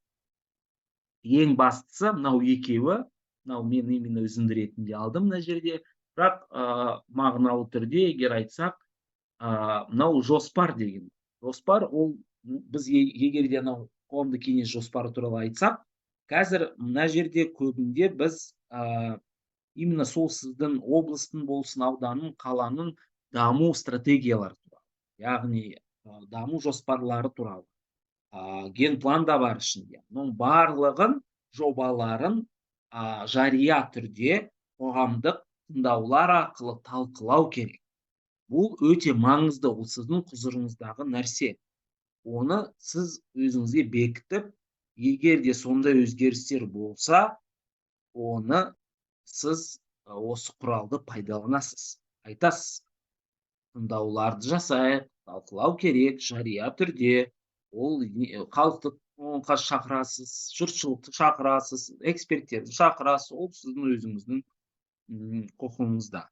ең бастысы мынау екеуі. Мынау мен именно үзінді ретінде алдым мына жерде. Бірақ мағыналы түрде егер айтсақ, мынау жоспар деген жоспар, ол біз егер де анау қоғамдық кеңес жоспары туралы айтсақ, қазір мына жерде көбінде біз именно сол сіздің облыстың болсын, ауданның, қаланың даму стратегиялары туралы, яғни даму жоспарлары туралы, генплан да бар ішінде. Мұның барлығын, жобаларын жария түрде қоғамдық тыңдаулар арқылы талқылау керек. Бұл өте маңызды, ол сіздің құзырыңыздағы нәрсе. Оны сіз өзіңізге бекітіп, егер де сондай өзгерістер болса, оны сіз осы құралды пайдаланасыз, айтасыз: тыңдауларды жасайық, талқылау керек жария түрде. Ол халықты шақырасыз, жұртшылықты шақырасыз, эксперттерді шақырасыз. Ол сіздің өзіңіздің құқығыңызда.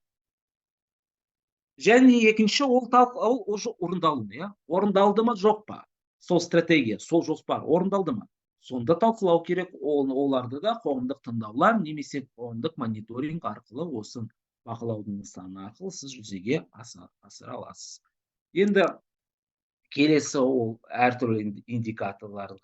Және екінші, ол ол уже орындалу, иә, орындалды ма, жоқ па, сол стратегия, сол жоспар орындалды ма, сонда талқылау керек. Ол, оларды да қоғамдық тыңдаулар немесе қоғамдық мониторинг арқылы, осы бақылаудың нысаны арқылы сіз жүзеге асыра аласыз. Енді келесі, ол әртүрлі индикаторлар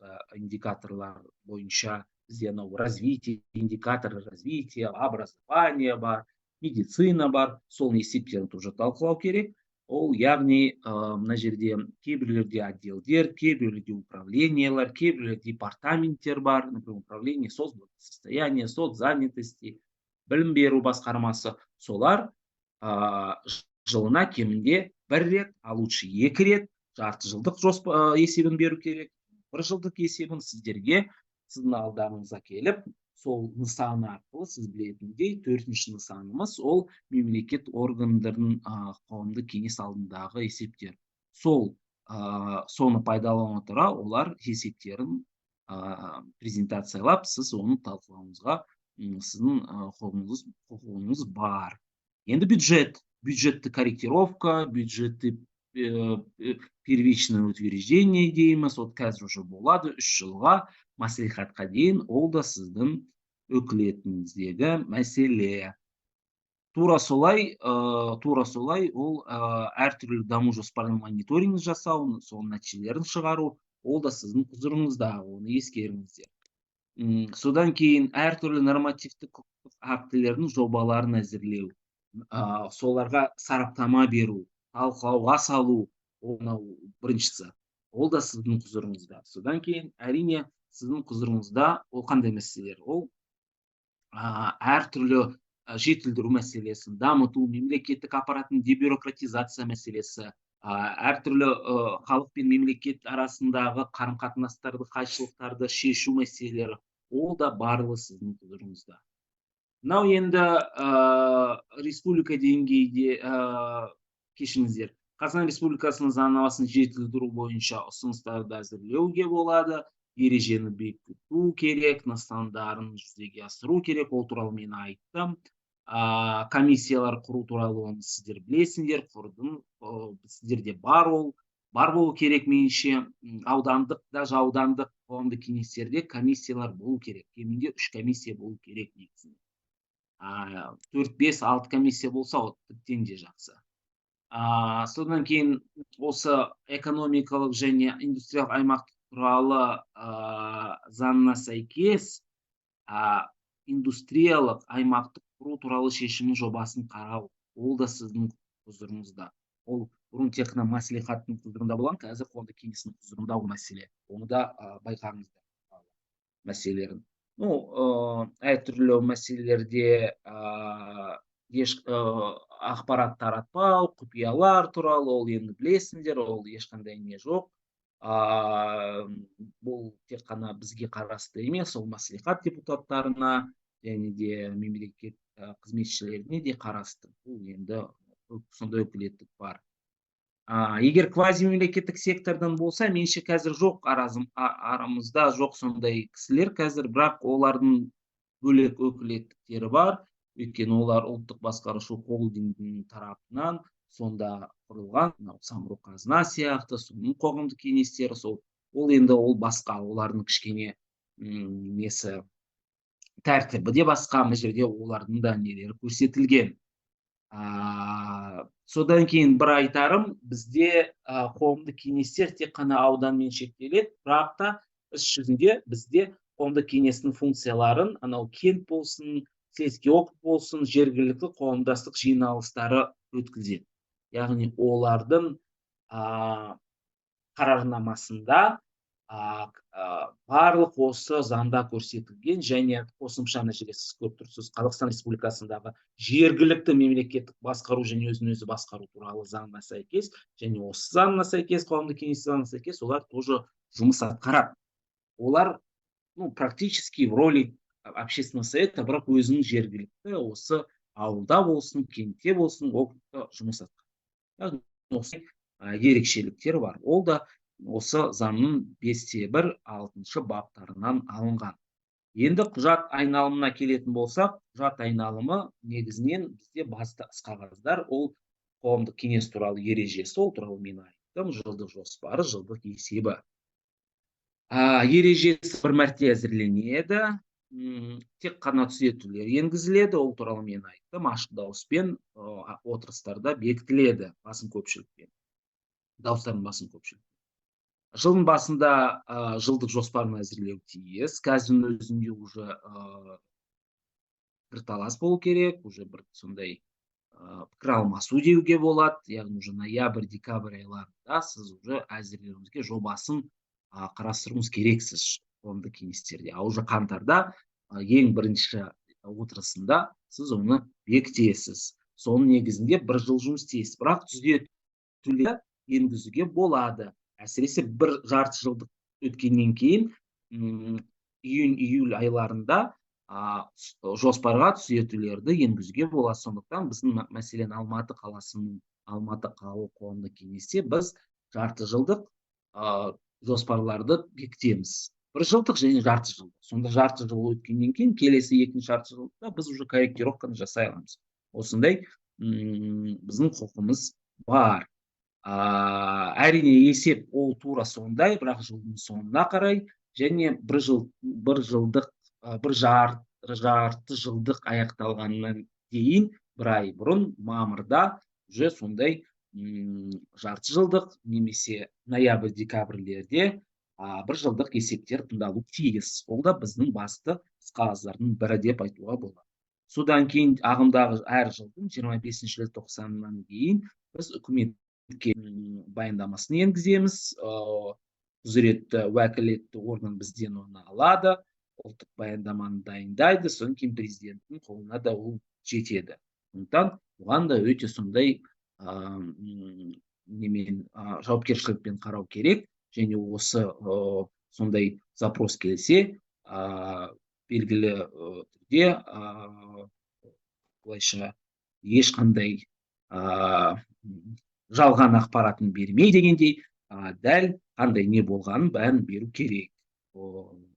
бойынша бізде анау развитие, индикаторы развития, образование бар, медицина бар. Сол есептерін тоже талқылау керек. Ол, яғни, мына жерде кейбіреулерде отделдер, кейбіреулерде управлениялар, кейбіреулерде департаменттер бар. Например, управление соцсостояния, соцзанятости, білім беру басқармасы. Солар жылына кемінде бір рет, а лучше екі рет жарты жылдық жоспар есебін беру керек. Бір жылдық есебін сіздерге, сіздің алдарыңызға келіп, сол нысаны арқылы. Сіз білетіндей, төртінші нысанымыз ол мемлекет органдарының қоғамдық кеңес алдындағы есептер. Сол соны пайдалана отыра, олар есептерін презентациялап, сіз оны талқылауыңызға сіздің құқығыңыз бар. Енді бюджет, бюджетті корректировка, бюджетті первичное утверждение дейміз. Вот қазір уже болады 3 жылға мәслихатқа дейін. Ол да сіздің өкілетіңіздегі мәселе. Тура солай ол әртүрлі даму жоспарының мониторинг жасау, соның нәтижелерін шығару, ол да сіздің құзырыңызда, оны ескеріңіздер. Содан кейін әртүрлі нормативтік құқықтық актілердің жобаларын әзірлеу, соларға сараптама беру, талқылауға салу, ол мынау біріншісі, ол да сіздің құзырыңызда. Содан кейін, әрине, сіздің құзырыңызда ол қандай мәселелер? Ол әртүрлі жетілдіру мәселесін дамыту, мемлекеттік аппараттың дебюрократизация мәселесі, әртүрлі халық пен мемлекет арасындағы қарым қатынастарды, қайшылықтарды шешу мәселелері, ол да барлығы сіздің құзырыңызда. Мынау енді республика деңгейде, кешіріңіздер, Қазақстан Республикасының заңнамасын жетілдіру бойынша ұсыныстарды әзірлеуге болады, ережені бекіту керек, нысандарын жүзеге асыру керек, ол туралы мен айттым. Комиссиялар құру туралы, оны сіздер білесіңдер, құрдым, сіздерде бар, ол бар болу керек меніңше. Аудандық, даже аудандық қоғамдық кеңестерде комиссиялар болу керек, кемінде үш комиссия болу керек негізінде. 4, 5, 6 комиссия болса, ол тіптен де жақсы. Содан кейін осы экономикалық және индустриялық аймақ туралы заңына сәйкес индустриялық аймақты құру туралы шешімнің жобасын қарау, ол да сіздің құзырыңызда. Ол бұрын тек қана мәслихаттың құзырында болған, қазір қоғамдық кеңестің құзырында ол мәселе. Оны да байқаңыздар мәселелерін. Ну, әртүрлі мәселелерде еш ақпарат таратпау, құпиялар туралы, ол енді білесіңдер, ол ешқандай не жоқ. Бұл тек қана бізге қарасты емес, ол мәслихат депутаттарына және де мемлекет қызметшілеріне де қарасты. Бұл енді сондай өкілеттік бар. Егер квазимемлекеттік сектордан болса, меніңше, қазір жоқ, арамызда жоқ сондай кісілер қазір, бірақ олардың бөлек өкілеттіктері бар, өйткені олар ұлттық басқарушы холдингінің тарапынан сонда құрылған, мынау Самұрық Қазына сияқты, соның қоғамдық кеңестері сол. Ол енді ол басқа, олардың кішкене несі, тәртібі де басқа, мына жерде олардың да нелері көрсетілген. Содан кейін бір айтарым, бізде қоғамдық кеңестер тек қана ауданмен шектеледі, бірақ та іс жүзінде бізде қоғамдық кеңестің функцияларын анау кент болсын, сельский округ болсын, жергілікті қоғамдастық жиналыстары өткізеді. Яғни олардың қарарнамасында барлық осы заңда көрсетілген және қосымша мына жерде сіз көріп тұрсыз, Қазақстан Республикасындағы жергілікті мемлекеттік басқару және өзін өзі басқару туралы заңына сәйкес және осы заңына сәйкес, қоғамдық кеңес заңына сәйкес олар тоже жұмыс атқарады. Олар, ну, практически в роли общественного совета, бірақ өзінің жергілікті осы ауылда болсын, кентте болсын, округта жұмыс атқарады. Яғни осы ерекшеліктер бар. Ол да осы заңның 5-те 1, 6-баптарынан алынған. Енді құжат айналымына келетін болсақ, құжат айналымы негізінен бізде басты іс қағаздар ол қоғамдық кеңес туралы ережесі, ол туралы мен айттым, жылдық жоспары, жылдық есебі. Ережесі бір мәрте әзірленеді, тек қана түзетулер енгізіледі, ол туралы мен айттым, ашық дауыспен отырыстарда бекітіледі басым көпшілікпен, дауыстардың басым көпшілігі. Жылдың басында жылдық жоспарын әзірлеу тиіс. Қазірдің өзінде уже пікірталас болу керек, уже бір сондай пікір алмасу деуге болады. Яғни уже ноябрь, декабрь айларында сіз уже әзірлеуіңізге жобасын қарастыруыңыз керексіз қоғамдық кеңестерде. А уже қаңтарда ең бірінші отырысында сіз оны бекітесіз. Соның негізінде бір жыл жұмыс істейсіз, бірақ түзетулер енгізуге болады. Әсіресе бір жарты жылдық өткеннен кейін июнь, июль айларында жоспарға түзетулерді енгізуге болады. Сондықтан біздің, мәселен, Алматы қаласының, Алматы қалалық қоғамдық кеңесте біз жарты жылдық жоспарларды бекітеміз, бір жылдық және жарты жылдық. Сонда жарты жыл өткеннен кейін келесі екінші жарты жылда біз уже корректировканы жасай аламыз. Осындай біздің құқымыз бар. Әрине, есеп ол тура сондай, бірақ жылдың соңына қарай және бір жыл, бір жылдық, бір жарты жылдық аяқталғаннан кейін бір ай бұрын, мамырда уже сондай жарты жылдық немесе ноябрь, декабрьлерде бір жылдық есептер тыңдалу тиіс. Ол да біздің басты қағаздардың бірі деп айтуға болады. Содан кейін ағымдағы әр жылдың 25 желтоқсаннан кейін біз үкіметке баяндамасын енгіземіз. Құзыретті, уәкілетті орган бізден оны алады. Ұлттық баяндаманы дайындайды, содан кейін президенттің қолына да ол жетеді. Сондықтан оған да өте сондай немен, жауапкершілікпен қарау керек. Және осы сондай запрос келсе, белгілі түрде, былайша, ешқандай жалған ақпаратын бермей дегендей, дәл қандай не болғанын бәрін беру керек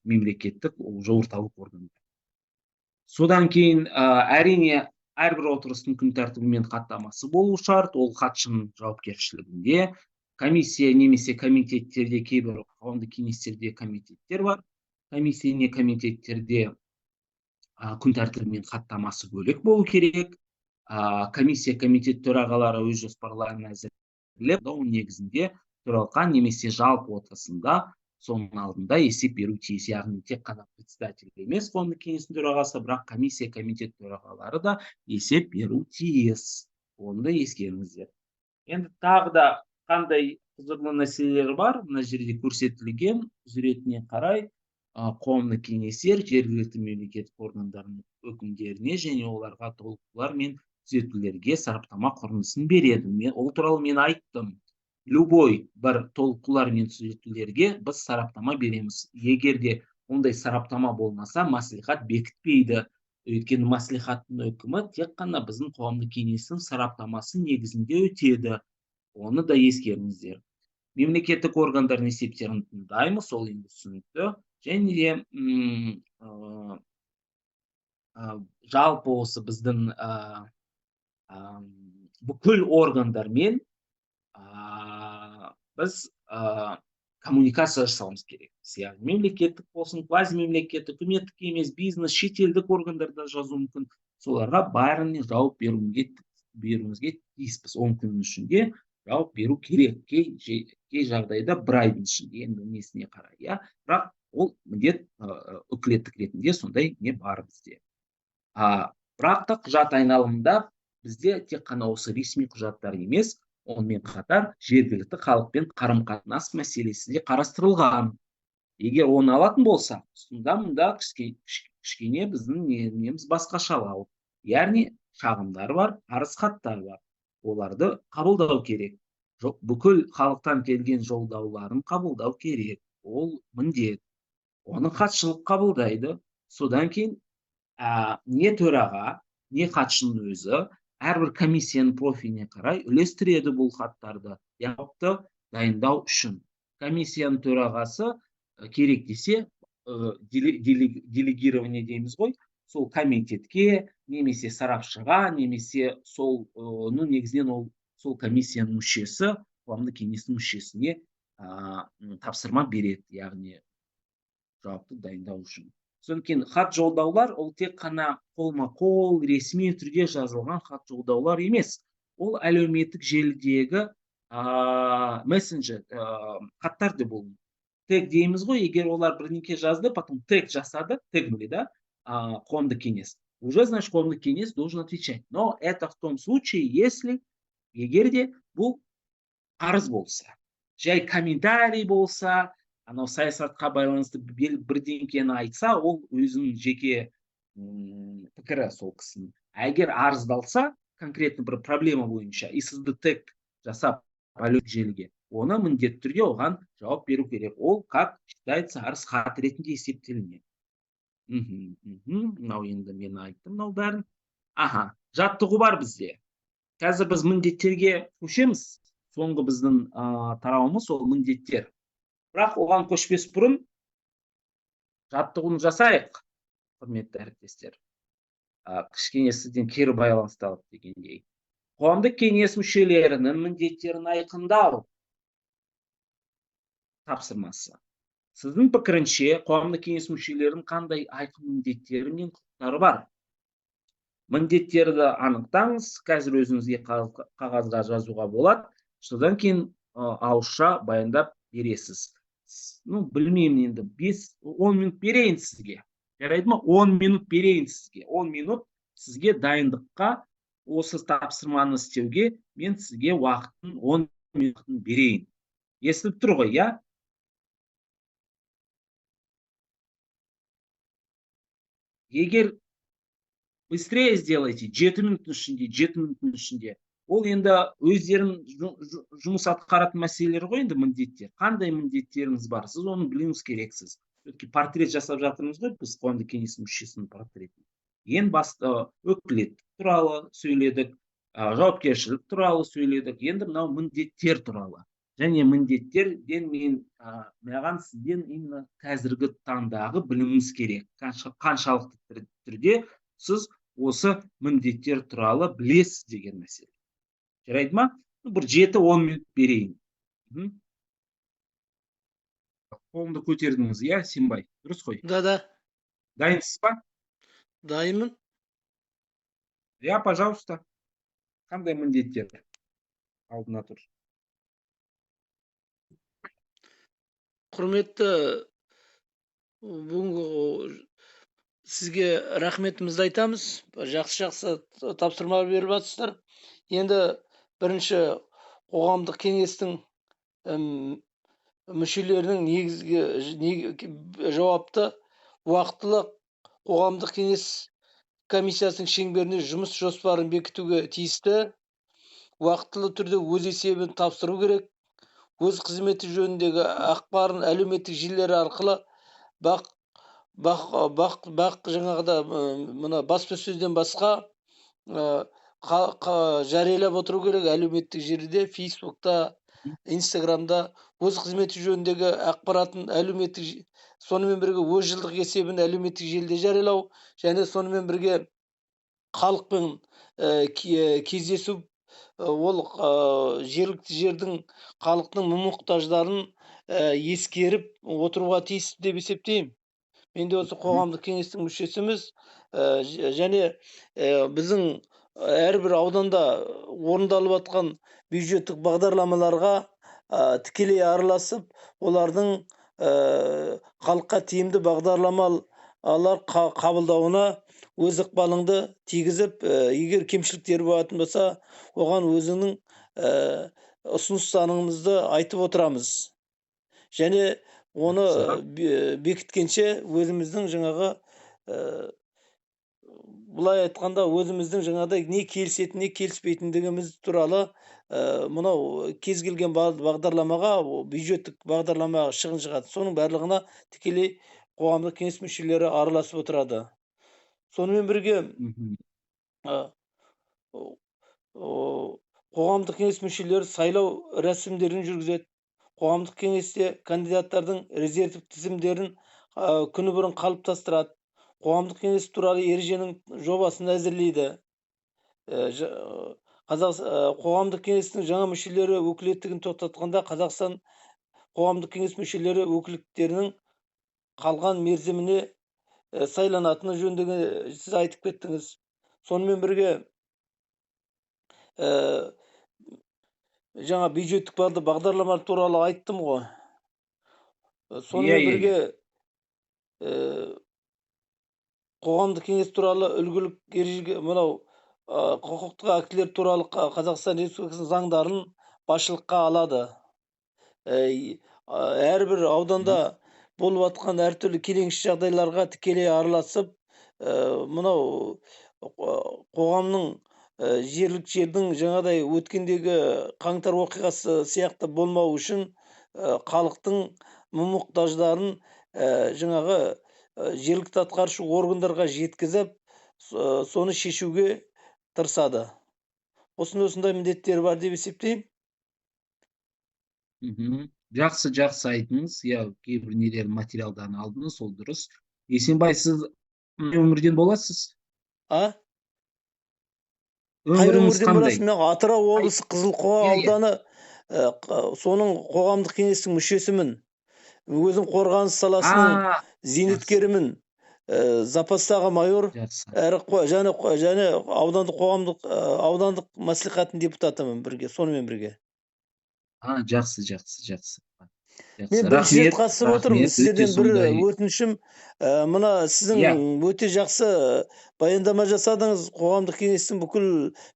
мемлекеттік уже орталық органда. Содан кейін, әрине, әрбір отырыстың күн тәртібі мен хаттамасы болуы шарт, ол хатшының жауапкершілігінде. Комиссия немесе комитеттерде, кейбір қоғамдық кеңестерде комитеттер бар, комиссия не комитеттерде күн тәртібі мен хаттамасы бөлек болу керек. Комиссия, комитет төрағалары өз жоспарларын әзірлеп, оның негізінде төралқа немесе жалпы отырысында соның алдында есеп беру тиіс. Яғни тек қана председатель емес, қоғамдық кеңестің төрағасы, бірақ комиссия, комитет төрағалары да есеп беру тиіс, оны да ескеріңіздер. Енді тағы да қандай құзырлы мәселелер бар мына жерде көрсетілген? Құзыретіне қарай, қоғамдық кеңестер жергілікті мемлекеттік органдардың өкімдеріне және оларға толықтырулар мен түзетулерге сараптама қорытындысын береді. Мен ол туралы мен айттым. Любой бір толықтырулар мен түзетулерге біз сараптама береміз. Егер де ондай сараптама болмаса, мәслихат бекітпейді, өйткені мәслихаттың өкімі тек қана біздің қоғамдық кеңестің сараптамасы негізінде өтеді, оны да ескеріңіздер. Мемлекеттік органдардың есептерін тыңдаймыз, ол енді түсінікті. Және де жалпы осы біздің бүкіл органдармен біз коммуникация жасауымыз керек. Яғни мемлекеттік болсын, квазимемлекеттік, үкіметтік емес, бизнес, шетелдік органдарда жазуы мүмкін, соларға бәріне жауап беруімізге тиіспіз. 10 күннің ішінде жауап беру керек, кей жағдайда бір айдың ішінде, енді несіне қарай, иә. Бірақ ол міндет, өкілеттік ретінде сондай не бар бізде. Бірақ та құжат айналымында бізде тек қана осы ресми құжаттар емес, онымен қатар жергілікті халықпен қарым қатынас мәселесі де қарастырылған. Егер оны алатын болсақ, сонда мұнда кішкене біздің неміз басқашалау, яғни шағымдар бар, арыз хаттар бар, оларды қабылдау керек. Бүкіл халықтан келген жолдауларын қабылдау керек, ол міндет. Оны хатшылық қабылдайды. Содан кейін не төраға, не хатшының өзі әрбір комиссияның профиліне қарай үлестіреді бұл хаттарды жауапты дайындау үшін. Комиссияның төрағасы керек десе, делегирование дейміз ғой, сол комитетке немесе сарапшыға, немесе сол, ну, негізінен ол сол комиссияның мүшесі, қоғамдық кеңестің мүшесіне тапсырма береді, яғни жауапты дайындау үшін. Содан кейін хат жолдаулар ол тек қана қолма қол ресми түрде жазылған хат жолдаулар емес, ол әлеуметтік желідегі мессенджер хаттар да болуы. Тег дейміз ғой, егер олар бірдеңке жазды, потом тег жасады, тегнули, да, қоғамдық кеңес, уже, значит, қоғамдық кеңес должен отвечать. Но это в том случае, если, егер де бұл арыз болса. Жай комментарий болса, анау саясатқа байланысты бірдеңкені айтса, ол өзінің жеке пікірі сол кісінің. А егер арыздалса конкретно бір проблема бойынша и сізді тег жасап әлеуметтік желіге, оны міндетті түрде оған жауап беру керек, ол как считается арыз хат ретінде есептелінеді. Мынау енді мен айттым мынау бәрін. Аха, жаттығу бар бізде. Қазір біз міндеттерге көшеміз. Соңғы біздің тарауымыз ол міндеттер. Бірақ оған көшпес бұрын жаттығуны жасайық, құрметті әріптестер. Кішкене сізден кері байланысты алып дегендей. Қоғамдық кеңес мүшелерінің міндеттерін айқындау тапсырмасы. Сіздің пікірінше, қоғамдық кеңес мүшелерінің қандай айқын міндеттері мен құқықтары бар? Міндеттерді анықтаңыз. Қазір өзіңізге қағазға жазуға болады, содан кейін ауызша баяндап бересіз. Ну, білмеймін енді, 5-10 минут берейін сізге, жарайды ма? 10 минут берейін сізге, 10 минут сізге дайындыққа, осы тапсырманы істеуге мен сізге уақытын, 10 минутын берейін. Естіліп тұр ғой, иә? Егер быстрее сделайте, 7 минуттың ішінде, 7 минуттың ішінде. Ол енді өздерінің жұмыс атқаратын мәселелер ғой енді, міндеттер. Қандай міндеттеріңіз бар, сіз оны білуіңіз керексіз. Все портрет жасап жатырмыз ғой біз, қоғамдық кеңестің мүшесінің портретін. Ең басты өкілеттік туралы сөйледік, жауапкершілік туралы сөйледік, енді мынау міндеттер туралы. Және міндеттерден мен маған сізден именно қазіргі таңдағы білуіңіз керек, қаншалықты түрде сіз осы міндеттер туралы білесіз деген мәселе. Жарайды ма? Бір 7-10 минут берейін. Қолыңды көтердіңіз, иә, Сенбай, дұрыс қой? Да. Дайынсыз ба? Дайынмын. Иә, пожалуйста, қандай міндеттер алдына тұр? Құрметті, бүгінгі сізге рахметімізді айтамыз, жақсы жақсы тапсырма беріп жатсыздар. Енді бірінші қоғамдық кеңестің мүшелерінің негізгі жауапты уақытылы қоғамдық кеңес комиссиясының шеңберінде жұмыс жоспарын бекітуге тиісті, уақытылы түрде өз есебін тапсыру керек, өз қызметі жөніндегі ақпарын әлеуметтік желілер арқылы бақ бақ бақ бақ жаңағыда мына баспасөзден басқа жариялап отыру керек әлеуметтік желіде, Фейсбукта, Инстаграмда өз қызметі жөніндегі ақпаратын әлеуметтік, сонымен бірге өз жылдық есебін әлеуметтік желіде жариялау және сонымен бірге халықпен кездесу, ол жергілікті жердің халықтың мұң мұқтаждарын ескеріп отыруға тиіс деп есептеймін. Мен де осы қоғамдық кеңестің мүшесіміз, және біздің әрбір ауданда орындалып жатқан бюджеттік бағдарламаларға тікелей араласып, олардың халыққа тиімді бағдарламалар қабылдауына өз ықпалыңды тигізіп, егер кемшіліктер болатын болса, оған өзіңнің ұсыныстарыңызды айтып отырамыз және оны бекіткенше өзіміздің жаңағы, былай айтқанда, өзіміздің жаңағыдай не келісетін, не келіспейтіндігіміз туралы, мынау кез келген бағдарламаға, бюджеттік бағдарламаға шығын шығады, соның барлығына тікелей қоғамдық кеңес мүшелері араласып отырады. Сонымен бірге қоғамдық кеңес мүшелері сайлау рәсімдерін жүргізеді. Қоғамдық кеңесте кандидаттардың резервтік тізімдерін күні бұрын қалыптастырады, қоғамдық кеңес туралы ереженің жобасын әзірлейді. Қоғамдық кеңестің жаңа мүшелері өкілеттігін тоқтатқанда, Қазақстан қоғамдық кеңес мүшелері өкілеттерінің қалған мерзіміне сайланатыны жөніндегі сіз айтып кеттіңіз. Сонымен бірге жаңа бюджеттік бағдарламалар туралы айттым ғой. Сонымен Иә, иә, бірге қоғамдық кеңес туралы үлгілік ереже, мынау құқықтық актілер туралы Қазақстан Республикасының заңдарын басшылыққа алады. Әрбір ауданда болып жатқан әртүрлі келеңсіз жағдайларға тікелей араласып, мынау қоғамның, жергілікті жердің жаңағыдай өткендегі қаңтар оқиғасы сияқты болмау үшін, халықтың мұң мұқтаждарын жаңағы жергілікті атқарушы органдарға жеткізіп, соны шешуге тырысады. Осындай осындай міндеттері бар деп есептеймін. Жақсы, жақсы айттыңыз, иә, кейбір нелер материалдан алдыңыз, ол дұрыс. Есенбай, сіз өңірден боласыз? А? Қай Өңіріңіз өңірден қандай? боласың? Мен Атырау облысы, Қызылқоға Иә, иә. ауданы, соның қоғамдық кеңестің мүшесімін. Өзім қорғаныс саласының зейнеткерімін, запастағы майор, әрі және аудандық қоғамдық, аудандық мәслихаттың депутатымын бірге, сонымен бірге. А, жақсы, жақсы, жақсы. Жақсы. Мен бірінші рет Рахмет, қатысып отырмын. рахмет. Өте Сіздерден бір сондай. өтінішім, мына сіздің өте жақсы баяндама жасадыңыз, қоғамдық кеңестің бүкіл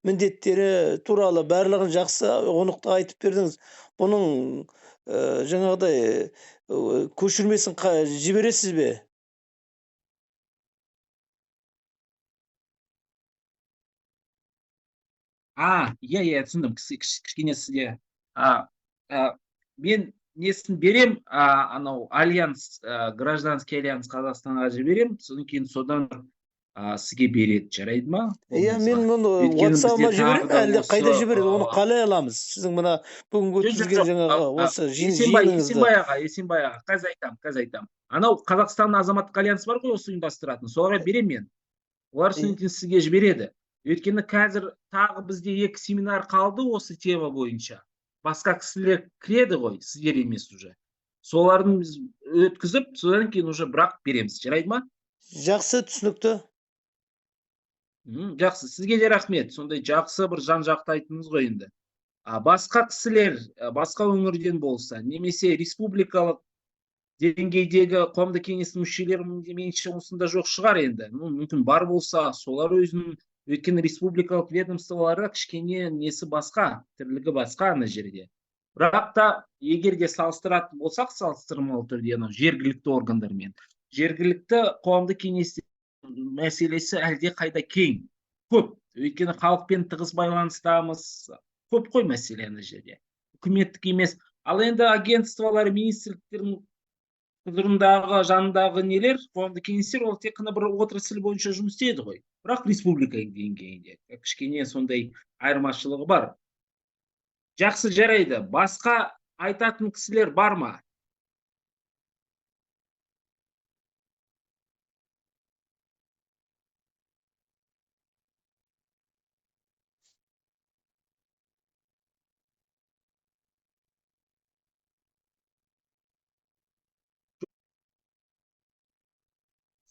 міндеттері туралы барлығын жақсы ұғынықты айтып бердіңіз. Бұның жаңағыдай көшірмесін жібересіз бе? Иә, иә, түсіндім. Кішкене сізге мен несін берем, анау альянс, гражданский альянс Қазақстанға жіберем, содан кейін содан сізге береді, жарайды ма? Иә, мен мұны Өйткені бізде WhatsApp-ыма тағы жіберемін, да әлде қайда осы, жібереді? Оны қалай аламыз? Сіздің мына бүгінгі Жоқ, жоқ, өткізген жоқ. жаңағы осы Есенбай, жиыныңызды. Есенбай аға, Есенбай аға, қазір айтамын, қазір айтамын. Анау Қазақстан азаматтық альянсы бар ғой, осы ұйымдастыратын, соларға беремін мен. Олар содан кейін сізге жібереді. Өйткені қазір тағы бізде 2 семинар қалды осы тема бойынша. Басқа кісілер кіреді ғой, сіздер емес уже. Солардың біз өткізіп, содан кейін уже бірақ береміз. Жарайды ма? Жақсы, түсінікті. Жақсы, сізге де рахмет. Сондай жақсы бір жан-жақты айттыңыз ғой енді. Басқа кісілер, басқа өңірден болса, немесе республикалық деңгейдегі қоғамдық кеңестің мүшелері меніңше осында жоқ шығар енді. Мүмкін бар болса, солар өзінің, өйткені республикалық ведомстволарда кішкене несі басқа, тірлігі басқа ана жерде. Бірақ та егер де салыстыратын болсақ, салыстырмалы түрде анау жергілікті органдармен, жергілікті қоғамдық кеңестің мәселесі әлде қайда кең, көп. Өйткені халықпен тығыз байланыстамыз, көп қой мәселе ана жерде. Үкіметтік емес. Ал енді агентстволар, министрліктердің құзырындағы, жанындағы нелер, қоғамдық кеңестер, ол тек қана бір отрасль бойынша жұмыс істейді ғой. Бірақ республика деңгейінде кішкене сондай айырмашылығы бар. Жақсы, жарайды. Басқа айтатын кісілер бар ма?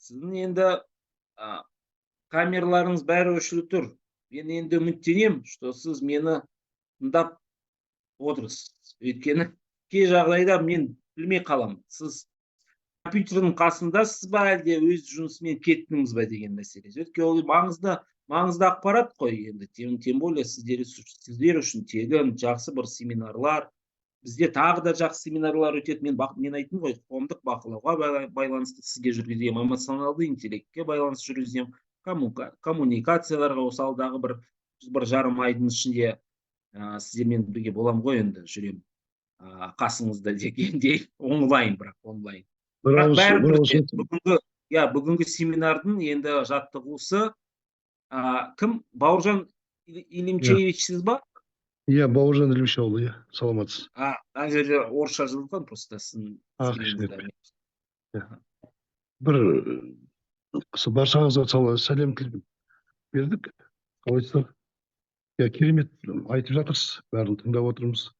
Сіздің енді, камераларыңыз бәрі өшірі тұр. Мен енді үміттенемін, что сіз мені тыңдап отырсыз. Өйткені кей жағдайда мен білмей қаламын. Сіз компьютердің қасындасыз ба, әлде өз жұмысымен кеттіңіз ба деген мәселе. Өйткені ол маңызды ақпарат қой енді. Тем более сіздер үшін тегін жақсы бір семинарлар. Бізде тағы да жақсы семинарлар өтеді. Мен айттым ғой, қоғамдық бақылауға байланысты сізге жүргіземін, эмоционалды интеллектке байланысты жүргіземін, коммуникацияларға осы алдағы бір жарым айдың ішінде, сіздермен бірге боламын ғой енді, жүремін. Қасыңызда дегендей, онлайн, бірақ онлайн. Бір Бірақ ауыз, бәрібір бір ауыз де сөз. бүгінгі семинардың енді жаттығусы, кім? Бауыржан Илимчеевич сіз ба? Иә, Бауыржан Ілімшеұлы, иә, саламатсыз. Ана жерде орысша жазылған, просто сіздің Ақ, скриніңізде. Иә. Бір, осы баршаңызға сәлем бердік. Қалайсыздар? Иә, керемет айтып жатырсыз, бәрін тыңдап отырмыз.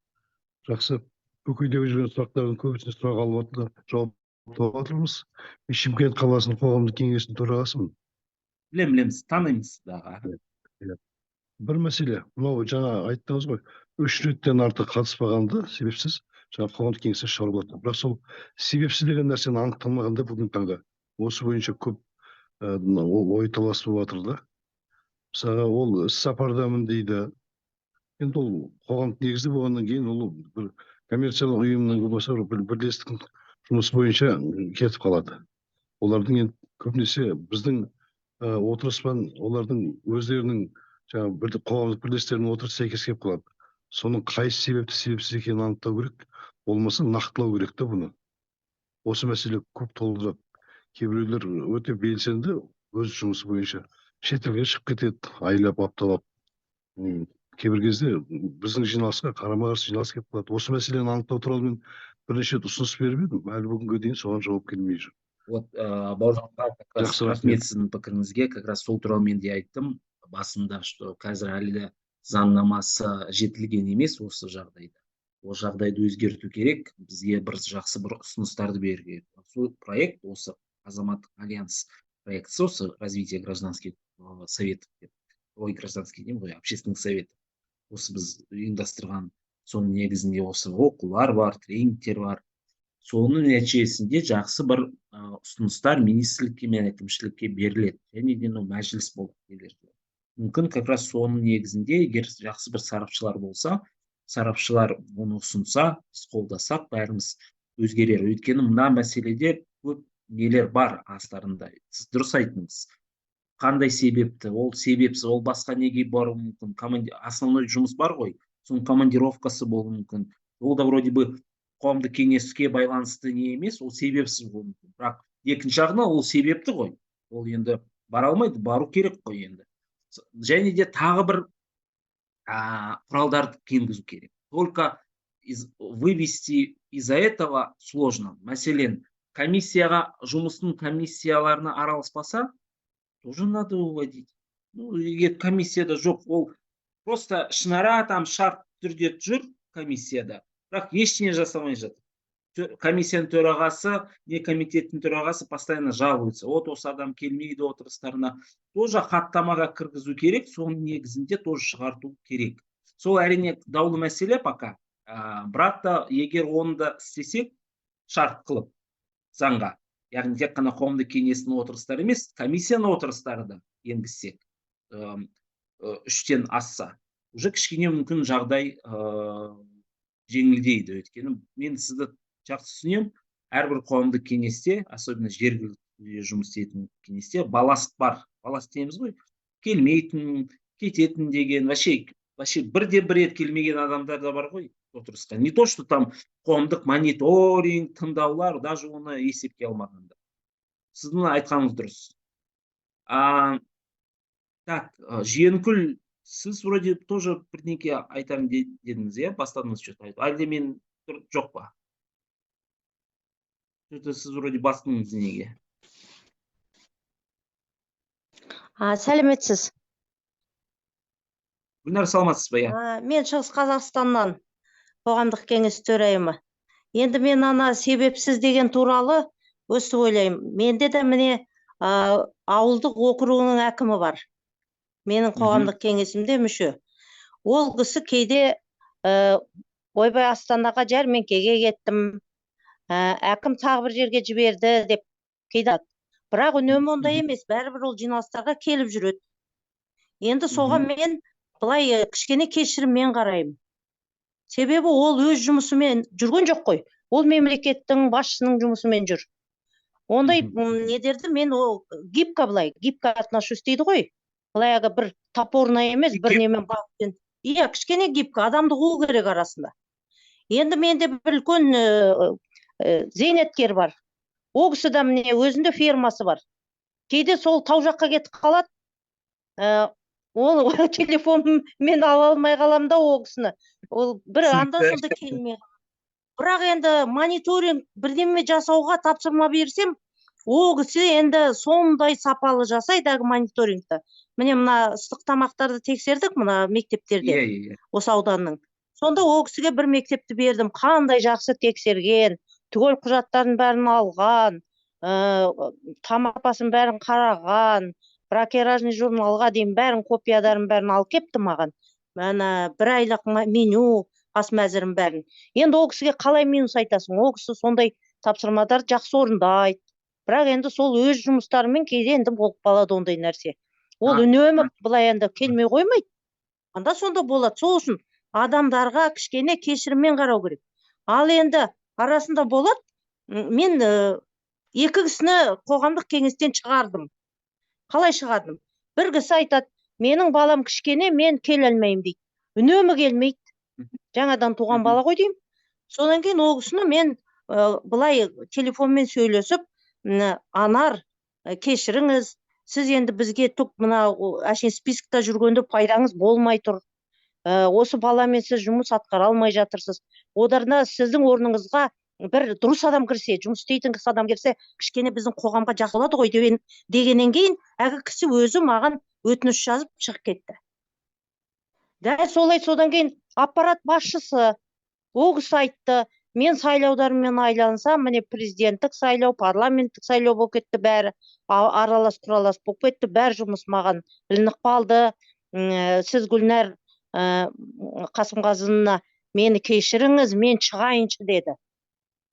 Жақсы, көкейдегі жүрген сұрақтардың көбісіне сұрақ алып отыр, жауап тауып жатырмыз. Мен Шымкент қаласының қоғамдық кеңесінің төрағасымын. Білем, білеміз, танимыз дағы. Иә. Бір мәселе, мынау жаңа айттыңыз ғой, 3 реттен артық қатыспағанды себепсіз жаңа қоғамдық кеңестен шығаруға болады. Бірақ сол себепсіз деген нәрсені анықталмағанда бүгінгі таңда осы бойынша көп ой талас болып жатыр да. Мысалға, ол іс сапардамын дейді. Енді ол қоғамдық негізді болғаннан кейін ол бір коммерциялық ұйымның болмаса бір бірлестіктің жұмысы бойынша кетіп қалады. Олардың енді көбінесе біздің отырыспен олардың өздерінің жаңағы қоғамдық бірлестіктерінің отырысы сәйкес келіп қалады. Соның қайсы себепті себепсіз екенін анықтау керек, болмаса нақтылау керек та бұны. Осы мәселе көп толып жатыр. Кейбіреулер өте белсенді өз жұмысы бойынша шетелге шығып кетеді, айлап, апталап. Кейбір кезде біздің жиналысқа қарама-қарсы жиналыс келіп қалады. Осы мәселені анықтау туралы мен бірнеше рет ұсыныс беріп едім, әлі бүгінге дейін соған жауап келмей жүр. Бауыржан аға, как раз Жақсы, рахмет. рахмет сіздің пікіріңізге. Как раз сол туралы мен де айттым басында, что қазір әлі де заңнамасы жетілген емес осы жағдайда. Ол жағдайды өзгерту керек, бізге бір жақсы бір ұсыныстарды беру керек. Сол проект, осы азаматтық альянс проектісі, осы развитие гражданских советов деп, ой, гражданский деймін ғой, общественных советов. Осы біз ұйымдастырған, соның негізінде осы оқулар бар, тренингтер бар. Соның нәтижесінде жақсы бір ұсыныстар министрлікке мен әкімшілікке беріледі. Және де мынау мәжіліс болып келеді. Мүмкін как раз соның негізінде, егер жақсы бір сарапшылар болса, сарапшылар оны ұсынса, біз қолдасақ, бәріміз өзгерер. Өйткені мына мәселеде көп нелер бар астарында. Сіз дұрыс айттыңыз. Қандай себепті? Ол себепсіз, ол басқа неге баруы мүмкін? Основной жұмыс бар ғой, соның командировкасы болуы мүмкін. Ол да вроде бы қоғамдық кеңеске байланысты не емес, ол себепсіз болуы мүмкін. Бірақ екінші жағынан ол себепті ғой. Ол енді бара алмайды, бару керек қой енді. Және де тағы бір құралдарды енгізу керек. Только вывести из-за этого сложно. Мәселен, комиссияға, жұмыстың комиссияларына араласпаса, тоже надо уводить. Ну, егер комиссияда жоқ, ол просто ішінара там шарт түрде жүр комиссияда, бірақ ештеңе жасамай жатыр. Комиссияның төрағасы, не комитеттің төрағасы постоянно жалуется. Вот осы адам келмейді отырыстарына. Тоже хаттамаға кіргізу керек, соның негізінде тоже шығарту керек. Сол, әрине, даулы мәселе пока. Бірақ та егер оны да істесек, шарт қылып заңға, яғни тек қана қоғамдық кеңестің отырыстары емес, комиссияның отырыстары да енгізсек, 3-тен асса, уже кішкене мүмкін жағдай жеңілдейді. Өйткені мен сізді жақсы түсінемін, әрбір қоғамдық кеңесте, особенно жергілікті жұмыс істейтін кеңесте балласт бар. Балласт дейміз ғой, келмейтін, кететін деген, вообще бірде бір рет келмеген адамдар да бар ғой отырысқа. Не то что там қоғамдық мониторинг, тыңдаулар, даже оны есепке алмағанда. Сіздің айтқаныңыз дұрыс. Так, Жиенкүл, сіз вроде тоже бірдеңке айтамын дедіңіз, иә? Бастадыңыз что-то айтып. Әлде мен жоқ па? Что-то сіз вроде бастыңыз неге? Сәлеметсіз. Гүлнар, саламатсыз ба, иә? Мен Шығыс Қазақстаннан, қоғамдық кеңес төрайымы. Енді мен ана себепсіз деген туралы өстіп ойлаймын. Менде де міне ауылдық округінің әкімі бар. Менің қоғамдық кеңесімде мүше. Ол кісі кейде ойбай, Астанаға жәрмеңкеге кеттім, әкім тағы бір жерге жіберді деп кейде. Бірақ үнемі ондай емес, бәрібір ол жиналыстарға келіп жүреді. Енді соған мен былай кішкене кешіріммен қараймын. Себебі ол өз жұмысымен жүрген жоқ қой. Ол мемлекеттің басшысының жұмысымен жүр. Ондай недерді мен ол гибко былай, гибко отношусь дейді ғой. Былай ага бір топорно емес, бір немен бағытпен. Иә, кішкене гибко, адамды қуу керек арасында. Енді менде бір үлкен зейнеткер бар. Ол кісі де міне өзінде фермасы бар. Кейде сол тау жаққа кетіп қалады. Ол телефонмен ала алмай қаламын да ол кісіні. Ол бір анда сонда келмей қалады. Бірақ енді мониторинг бірдеме жасауға тапсырма берсем, ол кісі енді сондай сапалы жасайды әлгі мониторингті. Міне мына ыстық тамақтарды тексердік мына мектептерде, осы ауданның. Сонда ол кісіге бір мектепті бердім, қандай жақсы тексерген, түгел құжаттарын бәрін алған, тамақ сапасын бәрін қараған, бракеражный журналға дейін бәрін, копияларын бәрін алып кепті маған. Ана бір айлық меню, ас мәзірін бәрін. Енді ол кісіге қалай минус айтасың? Ол кісі сондай тапсырмаларды жақсы орындайды. Бірақ енді сол өз жұмыстарымен кейде енді болып қалады ондай нәрсе. Ол үнемі былай енді келмей қоймайды. Анда сонда болады. Сол үшін адамдарға кішкене кешіріммен қарау керек. Ал енді арасында болады. Мен екі кісіні қоғамдық кеңестен шығардым. Қалай шығардым? Бір кісі айтады, менің балам кішкене, мен келе алмаймын дейді. Үнемі келмейді. Жаңадан туған бала ғой деймін. Содан кейін ол кісіні мен былай телефонмен сөйлесіп, Анар, кешіріңіз, сіз енді бізге түк мына әшейін спискта жүргенде пайдаңыз болмай тұр. Осы баламен сіз жұмыс атқара алмай жатырсыз. Одан сіздің орныңызға бір дұрыс адам кірсе, жұмыс істейтін кісі адам кірсе, кішкене біздің қоғамға жақсы болады ғой дегеннен кейін әлгі кісі өзі маған өтініш жазып шығып кетті. Дәл солай содан кейін аппарат басшысы ол кісі айтты, мен сайлаудармен айлансам, міне президенттік сайлау, парламенттік сайлау болып кетті бәрі, аралас құралас болып кетті, бәрі жұмыс маған ілініп қалды. Сіз Гүлнәр Қасымғазыны мені кешіріңіз, мен шығайыншы деді.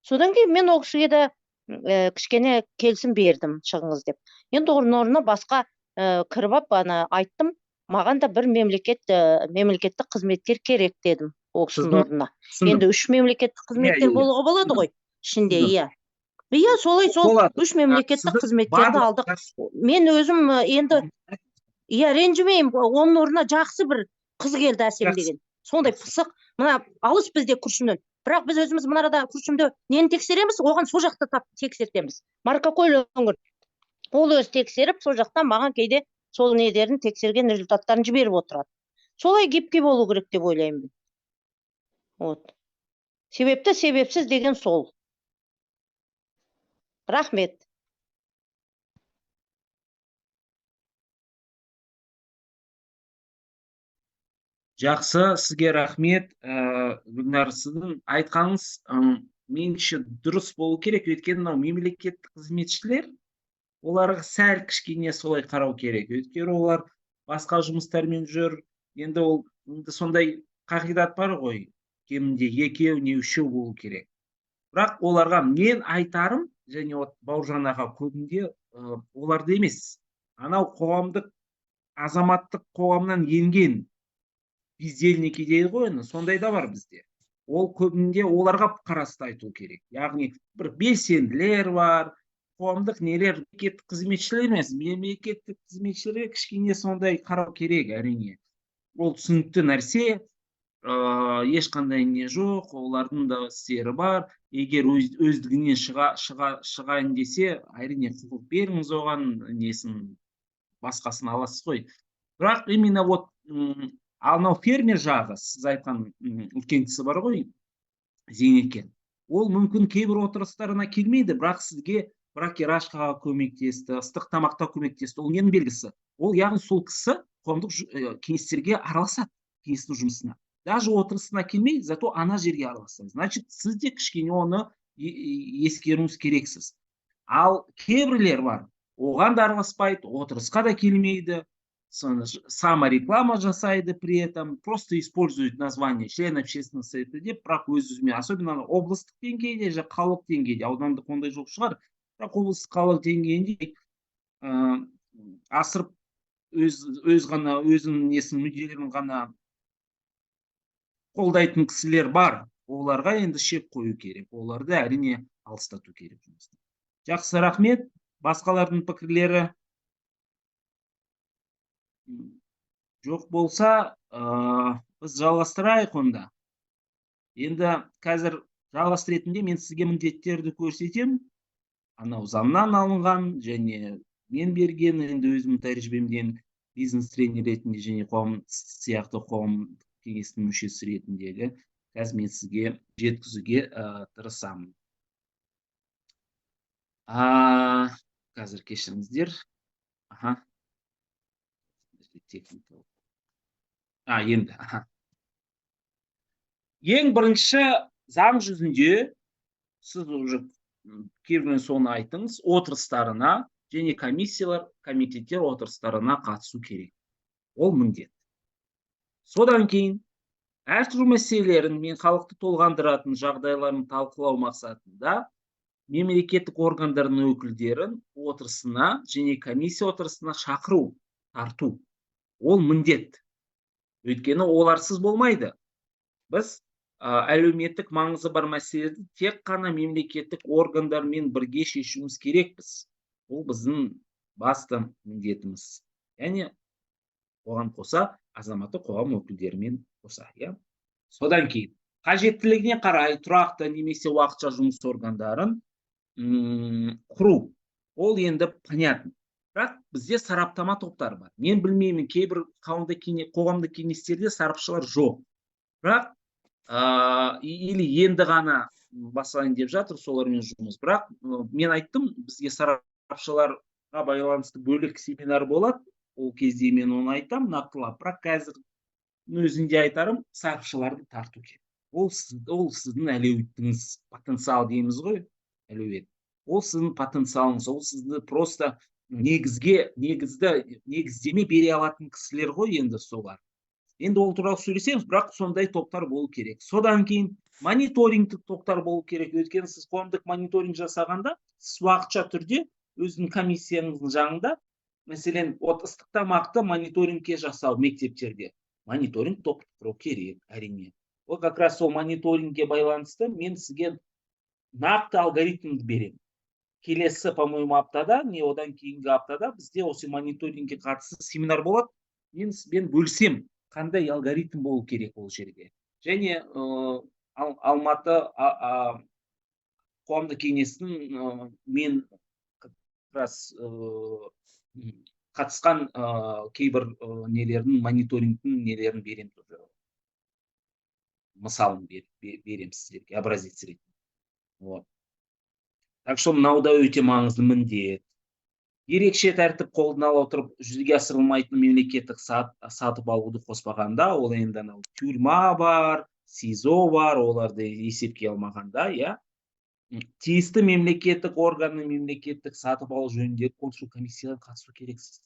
Содан кейін мен ол кісіге де кішкене келісім бердім, шығыңыз деп. Енді орын орнына басқа кіріп алып, ана айттым, маған да бір мемлекеттік қызметкер керек дедім ол кісінің орнына. Енді үш мемлекеттік қызметкер болуға болады ғой ішінде, иә. Иә, солай сол Болады. үш мемлекеттік Сіздің қызметкерді барлық алдық. Мен өзім енді Иә, ренжімеймін. Оның орнына жақсы бір қыз келді, Әсем деген. Сондай пысық. Мына алыс бізде Күршімнен. Бірақ біз өзіміз мына арада Күршімде нені тексереміз, оған сол жақта тексертеміз. Маркакөл өңір. Ол өзі тексеріп, сол жақтан маған кейде сол недерін тексерген результаттарын жіберіп отырады. Солай гибкий болу керек деп ойлаймын мен. Вот. Себепті, себепсіз деген сол. Рахмет. Жақсы, сізге рахмет. Гүлнар, сіздің айтқаныңыз, меніңше, дұрыс болу керек, өйткені мынау мемлекеттік қызметшілер, оларға сәл кішкене солай қарау керек, өйткені олар басқа жұмыстармен жүр. Енді ол енді сондай қағидат бар ғой, кемінде екеу не үшеу болу керек. Бірақ оларға мен айтарым, және вот Бауыржан аға көбінде оларды емес, анау қоғамдық, азаматтық қоғамнан енген бездельники дейді ғой енді, сондай да бар бізде. Ол көбінде оларға қарасты айту керек. Яғни бір белсенділер бар, қоғамдық нелер, мемлекеттік қызметшілер емес, мемлекеттік қызметшілерге кішкене сондай қарау керек, әрине. Ол түсінікті нәрсе, ешқандай не жоқ, олардың да істері бар. Егер өздігінен шығайын десе, әрине, құқық беріңіз оған, несін, басқасын аласыз ғой. Бірақ именно вот анау фермер жағы, сіз айтқан үлкен кісі бар ғой, зейнеткер. Ол мүмкін кейбір отырыстарына келмейді, бірақ сізге бракеражкаға көмектесті, ыстық тамақта көмектесті. Ол ненің белгісі? Ол, яғни, сол кісі қоғамдық кеңестерге араласады, кеңестің жұмысына. Даже отырысына келмей, зато ана жерге араласады. Значит, сіз де кішкене оны ескеруіңіз керексіз. Ал кейбіреулер бар, оған да араласпайды, отырысқа да келмейді, соны самореклама жасайды, при этом просто использует название член общественного совета деп, бірақ өз өзіме, особенно ана облыстық деңгейде же, қалалық деңгейде, аудандық ондай жоқ шығар, бірақ облыстық, қалалық деңгейінде асырып өз ғана өзінің несін, мүдделерін ғана қолдайтын кісілер бар. Оларға енді шек қою керек, оларды, әрине, алыстату керек жұмыстан. Жақсы, рахмет. Басқалардың пікірлері жоқ болса, біз жалғастырайық онда. Енді қазір жалғастыр ретінде мен сізге міндеттерді көрсетемін. Анау заңнан алынған және мен берген енді өзімнің тәжірибемден бизнес тренер ретінде және қоғам сияқты қоғам кеңесінің мүшесі ретіндегі қазір мен сізге жеткізуге тырысамын. Қазір, кешіріңіздер. Аха. Техникалық. Енді, аха. Ең бірінші заң жүзінде сіз уже кейбірін соны айтыңыз, отырыстарына және комиссиялар, комитеттер отырыстарына қатысу керек. Ол міндет. Содан кейін әртүрлі мәселелерін мен халықты толғандыратын жағдайларын талқылау мақсатында мемлекеттік органдардың өкілдерін отырысына және комиссия отырысына шақыру, тарту. Ол міндет. Өйткені оларсыз болмайды. Біз әлеуметтік маңызы бар мәселелерді тек қана мемлекеттік органдармен бірге шешуіміз керекпіз. Ол біздің басты міндетіміз. Яғни оған қоса азаматтық қоғам өкілдерімен қоса, иә? Содан кейін қажеттілігіне қарай тұрақты немесе уақытша жұмыс органдарын құру. Ол енді понятно. Бірақ бізде сараптама топтары бар. Мен білмеймін, кейбір қоғамдық кеңестерде сарапшылар жоқ. Бірақ или енді ғана бастайын деп жатыр солармен жұмыс. Бірақ мен айттым, бізге сарапшыларға байланысты бөлек семинар болады. Ол кезде мен оны айтамын нақтылап. Бірақ қазір өзінде айтарым, сарапшыларды тарту керек. Ол сіздің әлеуетіңіз, потенциал дейміз ғой, әлеует. Ол сіздің потенциалыңыз, ол сізді просто негіздеме бере алатын кісілер ғой енді солар. Енді ол туралы сөйлесеміз, бірақ сондай топтар болу керек. Содан кейін мониторингтік топтар болу керек. Өйткені сіз қоғамдық мониторинг жасағанда, сіз уақытша түрде өзінің комиссияңыздың жанында, мәселен, от ыстық тамақты мониторингке жасау мектептерде. Мониторинг топ құру керек, әрине. Ол как раз сол мониторингке байланысты мен сізге нақты алгоритмді беремін. Келесі, по-моему, аптада, не одан кейінгі аптада бізде осы мониторингке қатысты семинар болады. Мен сізбен бөлісемін, қандай алгоритм болу керек ол жерде. Және Алматы қоғамдық кеңестің мен как раз қатысқан кейбір нелердің, мониторингтің нелерін беремін тоже. Мысалын беремін сіздерге образец ретінде. Вот. Так что мынау да өте маңызды міндет. Ерекше тәртіп қолдана отырып жүзеге асырылмайтын мемлекеттік сатып алуды қоспағанда, ол енді анау тюрьма бар, СИЗО бар, оларды есепке алмағанда, иә. Тиісті мемлекеттік органның мемлекеттік сатып алу жөніндегі конкурстық комиссияға қатысу керексіз.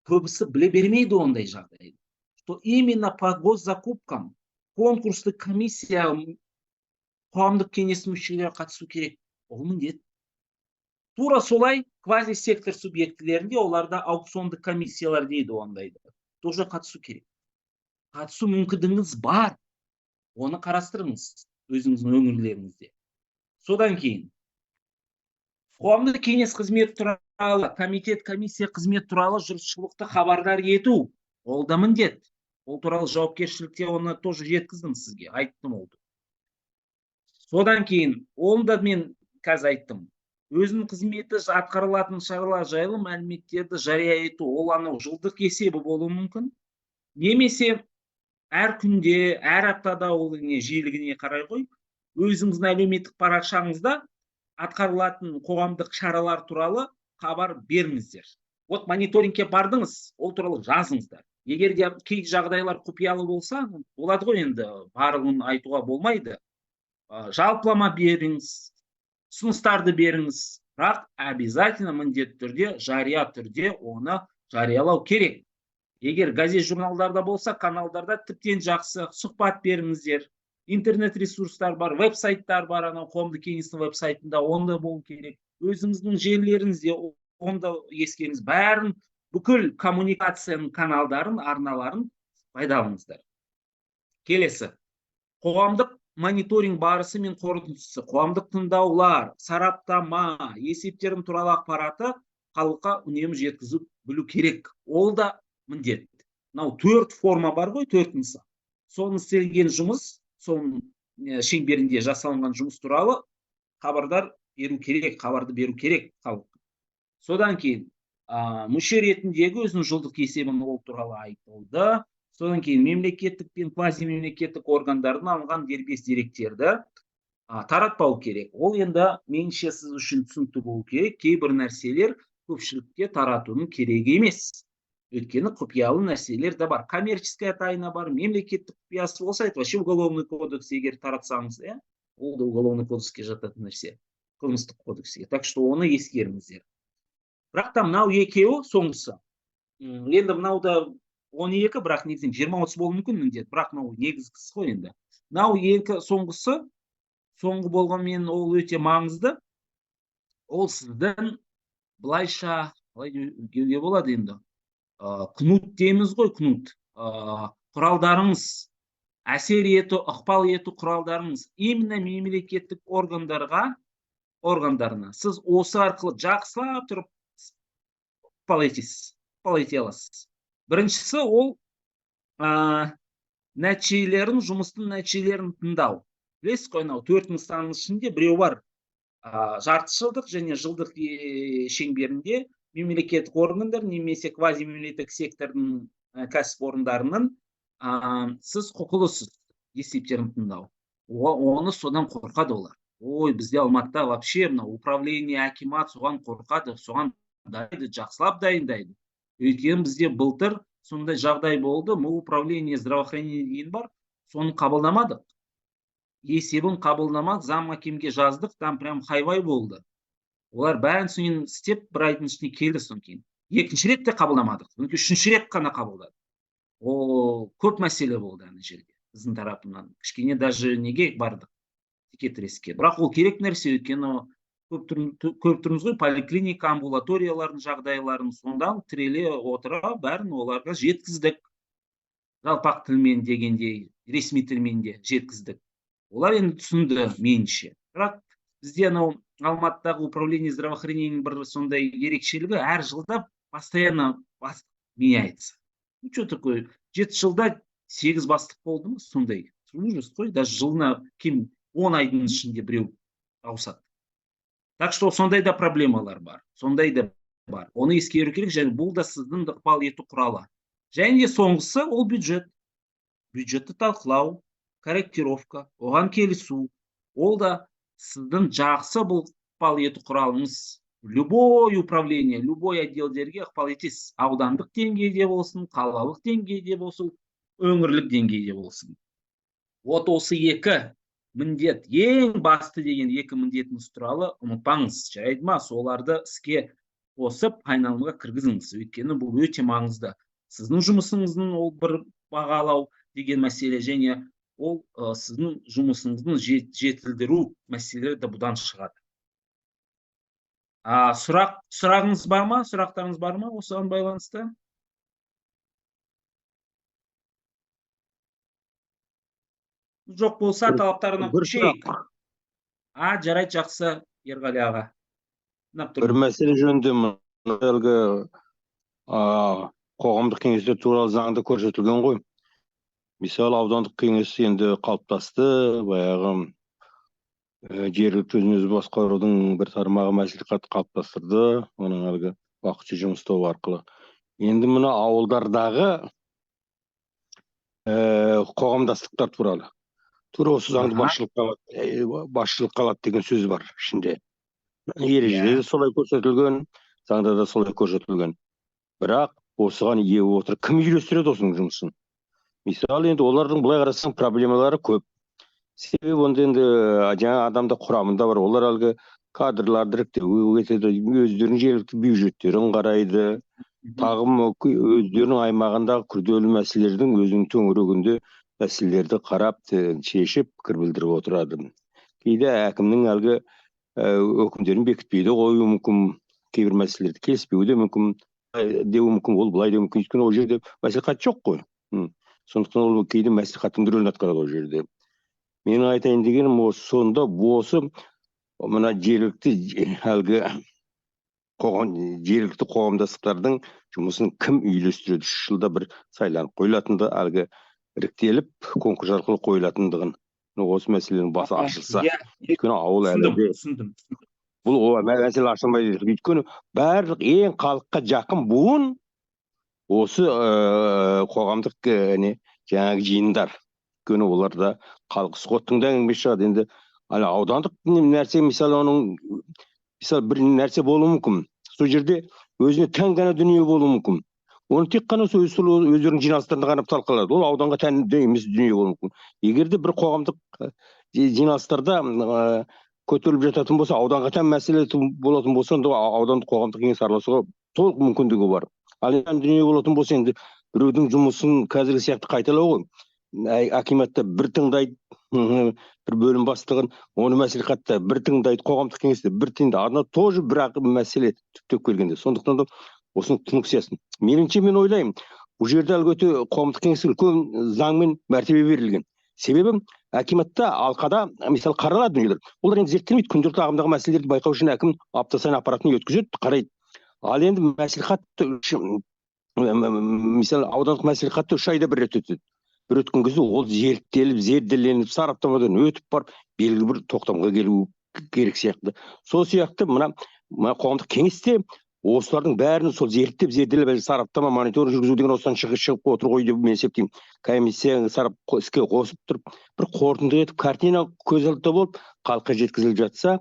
Көбісі біле бермейді ондай жағдайды. Что именно по госзакупкам конкурстық комиссия, қоғамдық кеңестің мүшелері қатысу керек. Ол міндет. Тура солай квазисектор субъектілерінде, оларда аукциондық комиссиялар дейді ондайды. Тоже қатысу керек. Қатысу мүмкіндігіңіз бар. Оны қарастырыңыз өзіңіздің өңірлеріңізде. Содан кейін қоғамдық кеңес қызмет туралы, комитет, комиссия қызмет туралы жұртшылықты хабардар ету. Ол да міндет. Ол туралы жауапкершілікте оны тоже жеткіздім сізге, айттым ол. Содан кейін оны да мен қазір айттым. Өзінің қызметі атқарылатын шаралар жайлы мәліметтерді жария ету, ол анау жылдық есебі болуы мүмкін. Немесе әр күнде, әр аптада, ол не жиілігіне қарай ғой, өзіңіздің әлеуметтік парақшаңызда атқарылатын қоғамдық шаралар туралы хабар беріңіздер. Вот мониторингке бардыңыз, ол туралы жазыңыздар. Егер де кей жағдайлар құпиялы болса, болады ғой енді, барлығын айтуға болмайды. Жалпылама беріңіз, ұсыныстарды беріңіз, бірақ обязательно, міндетті түрде, жария түрде оны жариялау керек. Егер газет, журналдарда болса, каналдарда тіптен жақсы, сұхбат беріңіздер. Интернет ресурстар бар, веб сайттар бар, анау қоғамдық кеңестің веб сайтында онда болу керек. Өзіңіздің желілеріңізде онда ескеріңіз. Бәрін, бүкіл коммуникацияның каналдарын, арналарын пайдаланыңыздар. Келесі. Қоғамдық мониторинг барысы мен қорытындысы, қоғамдық тыңдаулар, сараптама, есептерім туралы ақпараты халыққа үнемі жеткізіп білу керек. Ол да міндет. Мынау төрт форма бар ғой, төрт мысал. Соның істелген жұмыс, соның шеңберінде жасалынған жұмыс туралы хабардар беру керек, хабарды беру керек халыққа. Содан кейін мүше ретіндегі өзінің жылдық есебін, ол туралы айтылды. Содан кейін мемлекеттік пен квазимемлекеттік органдардан алынған дербес деректерді таратпау керек. Ол енді меніңше сіз үшін түсінікті болу керек. Кейбір нәрселер көпшілікке таратудың керегі емес. Өйткені құпиялы нәрселер де бар. Коммерческая тайна бар, мемлекеттік құпиясы болса, это вообще уголовный кодекс, егер таратсаңыз, иә, ол да уголовный кодекске жататын нәрсе, қылмыстық кодекске. Так что оны ескеріңіздер. Бірақ та мынау екеуі соңғысы. Енді мынау да 12, бірақ негізінен 20-30 болуы мүмкін міндет, бірақ мынау негізгісі ғой енді. Мынау екі соңғысы, соңғы болғанмен ол өте маңызды. Ол сіздің былайша, қалай деуге болады енді? Кнут дейміз ғой, кнут. Құралдарыңыз, әсер ету, ықпал ету құралдарыңыз именно мемлекеттік органдарға, органдарына. Сіз осы арқылы жақсылап тұрып ықпал етесіз, ықпал ете аласыз. Біріншісі ол нәтижелерін, жұмыстың нәтижелерін тыңдау. Білесіз ғой, анау төрт нысанның ішінде біреу бар. Жарты жылдық және жылдық шеңберінде мемлекеттік органдар немесе квазимемлекеттік сектордың кәсіпорындарының сіз құқылысыз есептерін тыңдау. Оны содан қорқады олар. Ой, бізде Алматыда вообще мынау управление, акимат соған қорқады, соған дайындайды, жақсылап дайындайды. Өйткені бізде былтыр сондай жағдай болды, мы управление здравоохранения деген бар, соны қабылдамадық. Есебін қабылдамадық, зам акимге жаздық, там прям хайвай болды. Олар бәрін соны істеп, бір айдың ішінде келді содан кейін. Екінші рет те қабылдамадық, содан кейін үшінші рет қана қабылдады. Ол көп мәселе болды ана жерде біздің тарапынан. Кішкене даже неге бардық, текетіреске. Бірақ ол керек нәрсе, өйткені көріп тұрмыз ғой поликлиника, амбулаториялардың жағдайларын, сонда тіреле отыра бәрін оларға жеткіздік. Жалпақ тілмен дегендей, ресми тілмен де жеткіздік. Олар енді түсінді меніңше. Бірақ Бізде анау Алматыдағы управление здравоохранения бір сондай ерекшелігі: әр жылда постоянно бастық меняется. Ну что такое, 7 жылда сегіз бастық болды ма, сондай ужас қой. Даже жылына кем 10 айдың ішінде біреу ауысады. Так что сондай да проблемалар бар, сондай да бар, оны ескеру керек. Және бұл да сіздің ықпал ету құралы. Және де соңғысы ол бюджет. Бюджетті талқылау, корректировка, оған келісу, ол да сіздің жақсы бұл ықпал ету құралыңыз. Любой управление, любой отделдерге ықпал етесіз, аудандық деңгейде болсын, қалалық деңгейде болсын, өңірлік деңгейде болсын. Вот осы екі міндет, ең басты деген екі міндетіңіз туралы ұмытпаңыз, жарайды ма? Соларды іске қосып, айналымға кіргізіңіз, өйткені бұл өте маңызды. Сіздің жұмысыңыздың ол бір бағалау деген мәселе және ол сіздің жұмысыңыздың жетілдіру мәселелері де бұдан шығады. Сұрағыңыз бар ма? Сұрақтарыңыз бар ма осыған байланысты? Жоқ болса, талаптарына Бір көшейік. сұрақ. А, жарайды, жақсы, Ерғали аға. Тыңдап Бір тұрмын. мәселе жөнінде. Мына әлгі қоғамдық кеңестер туралы заңда көрсетілген ғой. Мысалы, аудандық кеңес енді қалыптасты, баяғы жергілікті өзін өзі басқарудың бір тармағы мәслихат қалыптастырды, оның әлгі уақытша жұмыс тобы арқылы. Енді мына ауылдардағы қоғамдастықтар туралы тура осы заңды басшылыққа алады деген сөз бар ішінде. Ережеде де солай көрсетілген, заңда да солай көрсетілген. Бірақ осыған ие болып отыр, кім үйлестіреді осының жұмысын? Мысалы, енді олардың былай қарасаң проблемалары көп. Себебі онда енді жаңа адамда құрамында бар, олар әлгі кадрларды іріктеуге кетеді, өздерінің жергілікті бюджеттерін қарайды, тағы өздерінің аймағындағы күрделі мәселелердің өзінің төңірегінде мәселелерді қарап, шешіп, пікір білдіріп отырады. Кейде әкімнің әлгі өкімдерін бекітпей де қоюы мүмкін, кейбір мәселелерді келіспеуі де мүмкін, деуі мүмкін, ол былай деуі мүмкін, өйткені ол жерде мәслихат жоқ қой. Сондықтан ол кейде мәслихаттың рөлін атқарады ол жерде. Менің айтайын дегенім осы, сонда осы мына жергілікті әлгі қоғам, жергілікті қоғамдастықтардың жұмысын кім үйлестіреді? 3 жылда бір сайланып қойылатынды, әлгі іріктеліп конкурс арқылы қойылатындығын. Мына осы мәселенің басы ашылса, өйткені ауыл әлі Түсіндім, де түсіндім. бұл мәселе ашылмай жүр. Өйткені барлық ең халыққа жақын буын осы қоғамдық не жаңағы жиындар. Өйткені оларда халық сходтың да әңгімесі шығады. Енді ана аудандық нәрсе, мысалы, оның мысалы бір нәрсе болуы мүмкін, сол жерде өзіне тән ғана дүние болуы мүмкін, оны тек қана сол өздерінің жиналыстарында ғана талқылады, ол ауданға тән емес дүние болуы мүмкін. Егер де бір қоғамдық жиналыстарда көтеріліп жататын болса, ауданға тән мәселе болатын болса, онда аудандық қоғамдық кеңес араласуға толық мүмкіндігі бар. Ал енді дүние болатын болса, енді біреудің жұмысын қазіргі сияқты қайталау ғой. Акиматта бір тыңдайды, бір бөлім бастығын, оны мәслихатта бір тыңдайды, қоғамдық кеңесте бір тыңдайды, ана тоже бір ақ мәселе түптеп келгенде. Сондықтан да осының функциясын, меніңше, мен ойлаймын, бұл жерде әлгі өте қоғамдық кеңеске үлкен заңмен мәртебе берілген. Себебі акиматта, алқада мысалы қаралады дүниелер, олар енді зерттелмейді. Күнделікті ағымдағы мәселелерді байқау үшін әкім апта сайын аппаратын өткізеді, қарайды. Ал енді мәслихат мысалы аудандық мәслихатта 3 айда бір рет өтеді. Бір өткен кезде ол зерттеліп, зерделеніп, сараптамадан өтіп барып, белгілі бір тоқтамға келу керек сияқты. Сол сияқты мына қоғамдық кеңесте осылардың бәрін сол зерттеп, зерделеп, әлгі сараптама, мониторинг жүргізу деген осыдан шығып отыр ғой деп мен есептеймін. Комиссия сарап іске қосып тұрып, бір қорытынды етіп, картина көз алдында болып халыққа жеткізіліп жатса,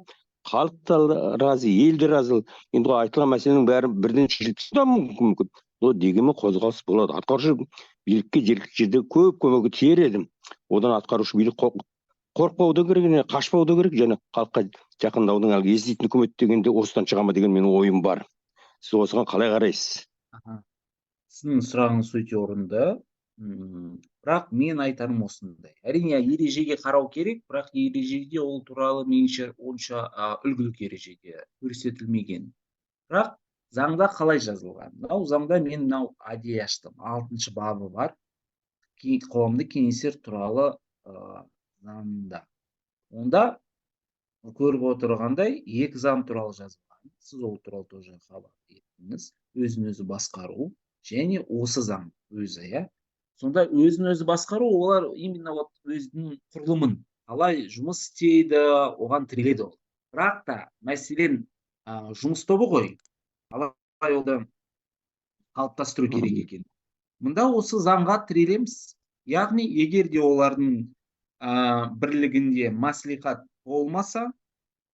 халық та разы, ел де разы. Енді ол айтылған мәселенің бәрі бірден шешіліп тастауы да мүмкін. Но дегенмен қозғалыс болады. Атқарушы билікке жергілікті жерде көп көмегі тиер еді. Одан атқарушы билік қорықпау да керек, және қашпау да керек, және халыққа жақындаудың әлгі еститін үкімет дегенде осыдан шыға ма деген менің ойым бар. Сіз осыған қалай қарайсыз? Сіздің сұрағыңыз өте орынды. Бірақ мен айтарым осындай. Әрине, ережеге қарау керек, бірақ ережеде ол туралы меніңше онша, үлгілік ережеде көрсетілмеген. Бірақ заңда қалай жазылған? Мынау заңда мен мынау әдейі аштым. 6 бабы бар. Қоғамдық кеңестер туралы, заңда. Онда Көріп отырғандай, екі заң туралы жазылған. Сіз ол туралы тоже хабар еттіңіз. Өзін өзі басқару және осы заң өзі, иә. Сонда өзін өзі басқару, олар именно вот өзінің құрылымын қалай жұмыс істейді, оған тіреледі ол. Бірақ та мәселен, жұмыс тобы ғой, қалай оны қалыптастыру керек екен. Мында осы заңға тірелеміз. Яғни егер де олардың бірлігінде мәслихат болмаса,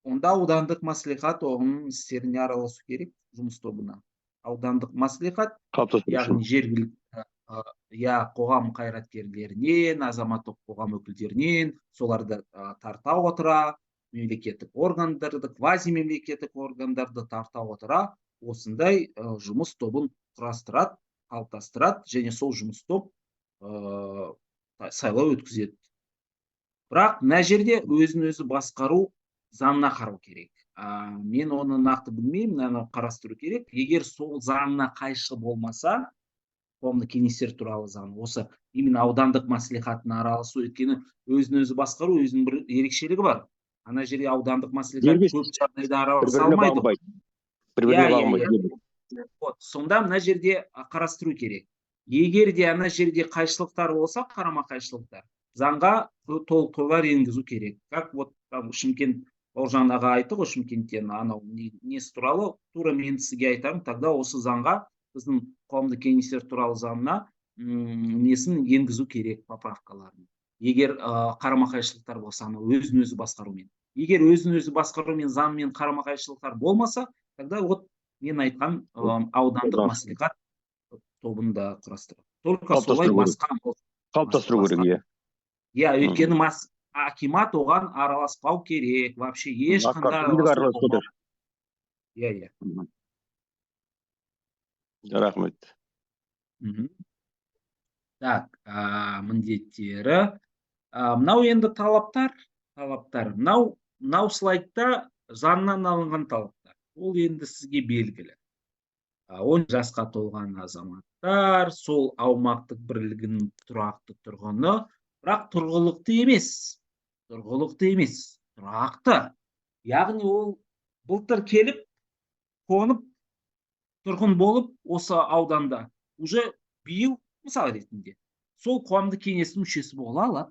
онда аудандық мәслихат оның істеріне араласу керек, жұмыс тобына. Аудандық мәслихат, Қалыптастыру үшін. яғни жергілікті, иә, қоғам қайраткерлерінен, азаматтық қоғам өкілдерінен, соларды тарта отыра, мемлекеттік органдарды, квазимемлекеттік органдарды тарта отыра, осындай жұмыс тобын құрастырады, қалыптастырады және сол жұмыс топ сайлау өткізеді. Бірақ мына жерде өзін өзі басқару заңына қарау керек. Мен оны нақты білмеймін, мынаны қарастыру керек. Егер сол заңына қайшы болмаса, қоғамдық кеңестер туралы заң, осы именно аудандық мәслихаттың араласу, өйткені өзін өзі басқару өзінің бір ерекшелігі бар. Ана жерде аудандық мәслихат Дербес. көп жағдайда араласа Бір-біріне алмайды. бағынбайды. Бір-біріне Иә, бағынбайды. Вот, сонда мына жерде қарастыру керек. Егер де ана жерде қайшылықтар болса, қарама қайшылықтар, заңға толықтырулар енгізу керек. Как вот там Шымкент, Бауыржан аға айтты ғой, Шымкенттен анау несі туралы, тура мен сізге айтамын, тогда осы заңға, біздің қоғамдық кеңестер туралы заңына несін енгізу керек, поправкаларын. Егер қарама қайшылықтар болса, анау өзін өзі басқарумен. Егер өзін өзі басқарумен заңмен қарама қайшылықтар болмаса, тогда вот мен айтқан аудандық мәслихат тобын да құрастырады. Только солай. Қалыптастыру керек. Басқа Қалыптастыру керек, иә. Иә, өйткені акимат оған араласпау керек вообще, ешқандай. Атқарушы билік араласу араласпау болмау. Иә. Рахмет. Так, міндеттері. Мынау енді талаптар. Мынау слайдта заңнан алынған талаптар. Ол енді сізге белгілі. 10 жасқа толған азаматтар, сол аумақтық бірлігінің тұрақты тұрғыны, бірақ тұрғылықты емес. Тұрғылықты емес, тұрақты. Яғни ол былтыр келіп, қонып, тұрғын болып осы ауданда, уже биыл, мысал ретінде, сол қоғамдық кеңестің мүшесі бола алады.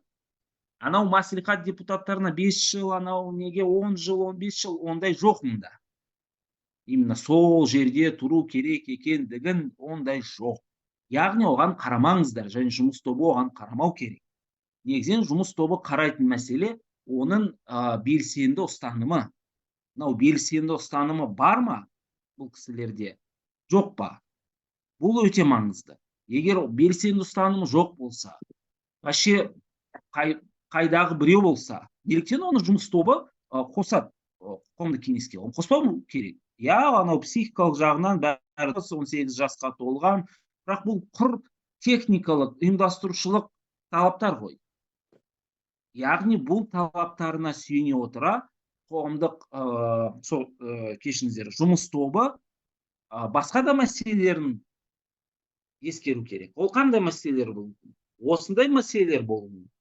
Анау мәслихат депутаттарына 5 жыл, анау неге 10 жыл, 15 жыл, ондай жоқ мұнда. Именно сол жерде тұру керек екендігін ондай жоқ. Яғни оған қарамаңыздар, және жұмыс тобы оған қарамау керек. Негізінен жұмыс тобы қарайтын мәселе оның белсенді ұстанымы. Мынау белсенді ұстанымы бар ма бұл кісілерде, жоқ па? Бұл өте маңызды. Егер белсенді ұстанымы жоқ болса, вообще қайдағы біреу болса, неліктен оны жұмыс тобы қосады қоғамдық кеңеске? Оны қоспау керек. Иә, анау психикалық жағынан бәрі 18 жасқа толған, бірақ бұл құр техникалық, ұйымдастырушылық талаптар ғой. Яғни бұл талаптарына сүйене отыра, қоғамдық, сол, кешіріңіздер, жұмыс тобы басқа да мәселелерін ескеру керек. Ол қандай мәселелер болуы мүмкін? Осындай мәселелер болуы мүмкін.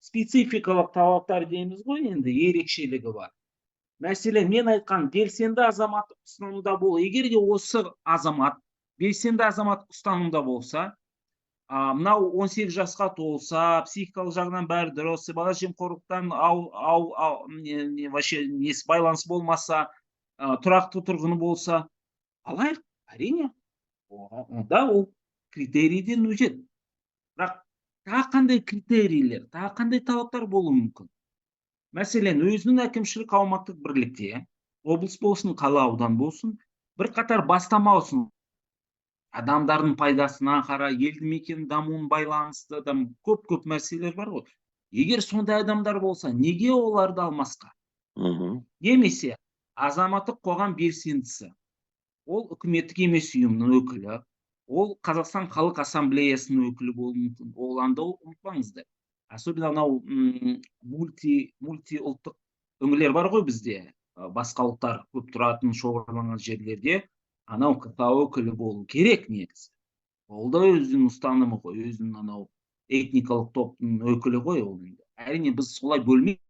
Спецификалық талаптар дейміз ғой енді, ерекшелігі бар. Мәселен, мен айтқан белсенді азамат ұстанымда бол. Егер де осы азамат белсенді азамат ұстанымда болса, мынау 18 жасқа толса, психикалық жағынан бәрі дұрыс, сыбайлас жемқорлықтан ау, ау, ау, не, не, вообще несі байланыс болмаса, тұрақты тұрғыны болса, алайық, әрине, онда ол критерийден өтеді. Бірақ тағы қандай критерийлер, тағы қандай талаптар болуы мүмкін? Мәселен, өзінің әкімшілік аумақтық бірлікте, облыс болсын, қала, аудан болсын, бірқатар бастама ұсын. Адамдардың пайдасына қарай, елді мекен дамуын байланысты там көп-көп мәселелер бар ғой. Егер сондай адамдар болса, неге оларды алмасқа? Немесе азаматтық қоғам белсендісі, ол үкіметтік емес ұйымның өкілі, ол Қазақстан Халық Ассамблеясының өкілі болуы мүмкін. Оларды ұмытпаңыздар. Особенно анау мульти ұлттық өңірлер бар ғой бізде, басқа ұлттар көп тұратын шоғырланған жерлерде анау КХА өкілі болу керек негізі. Ол да өзінің ұстанымы ғой, өзінің анау этникалық топтың өкілі ғой ол енді. Әрине, біз солай бөлмейміз.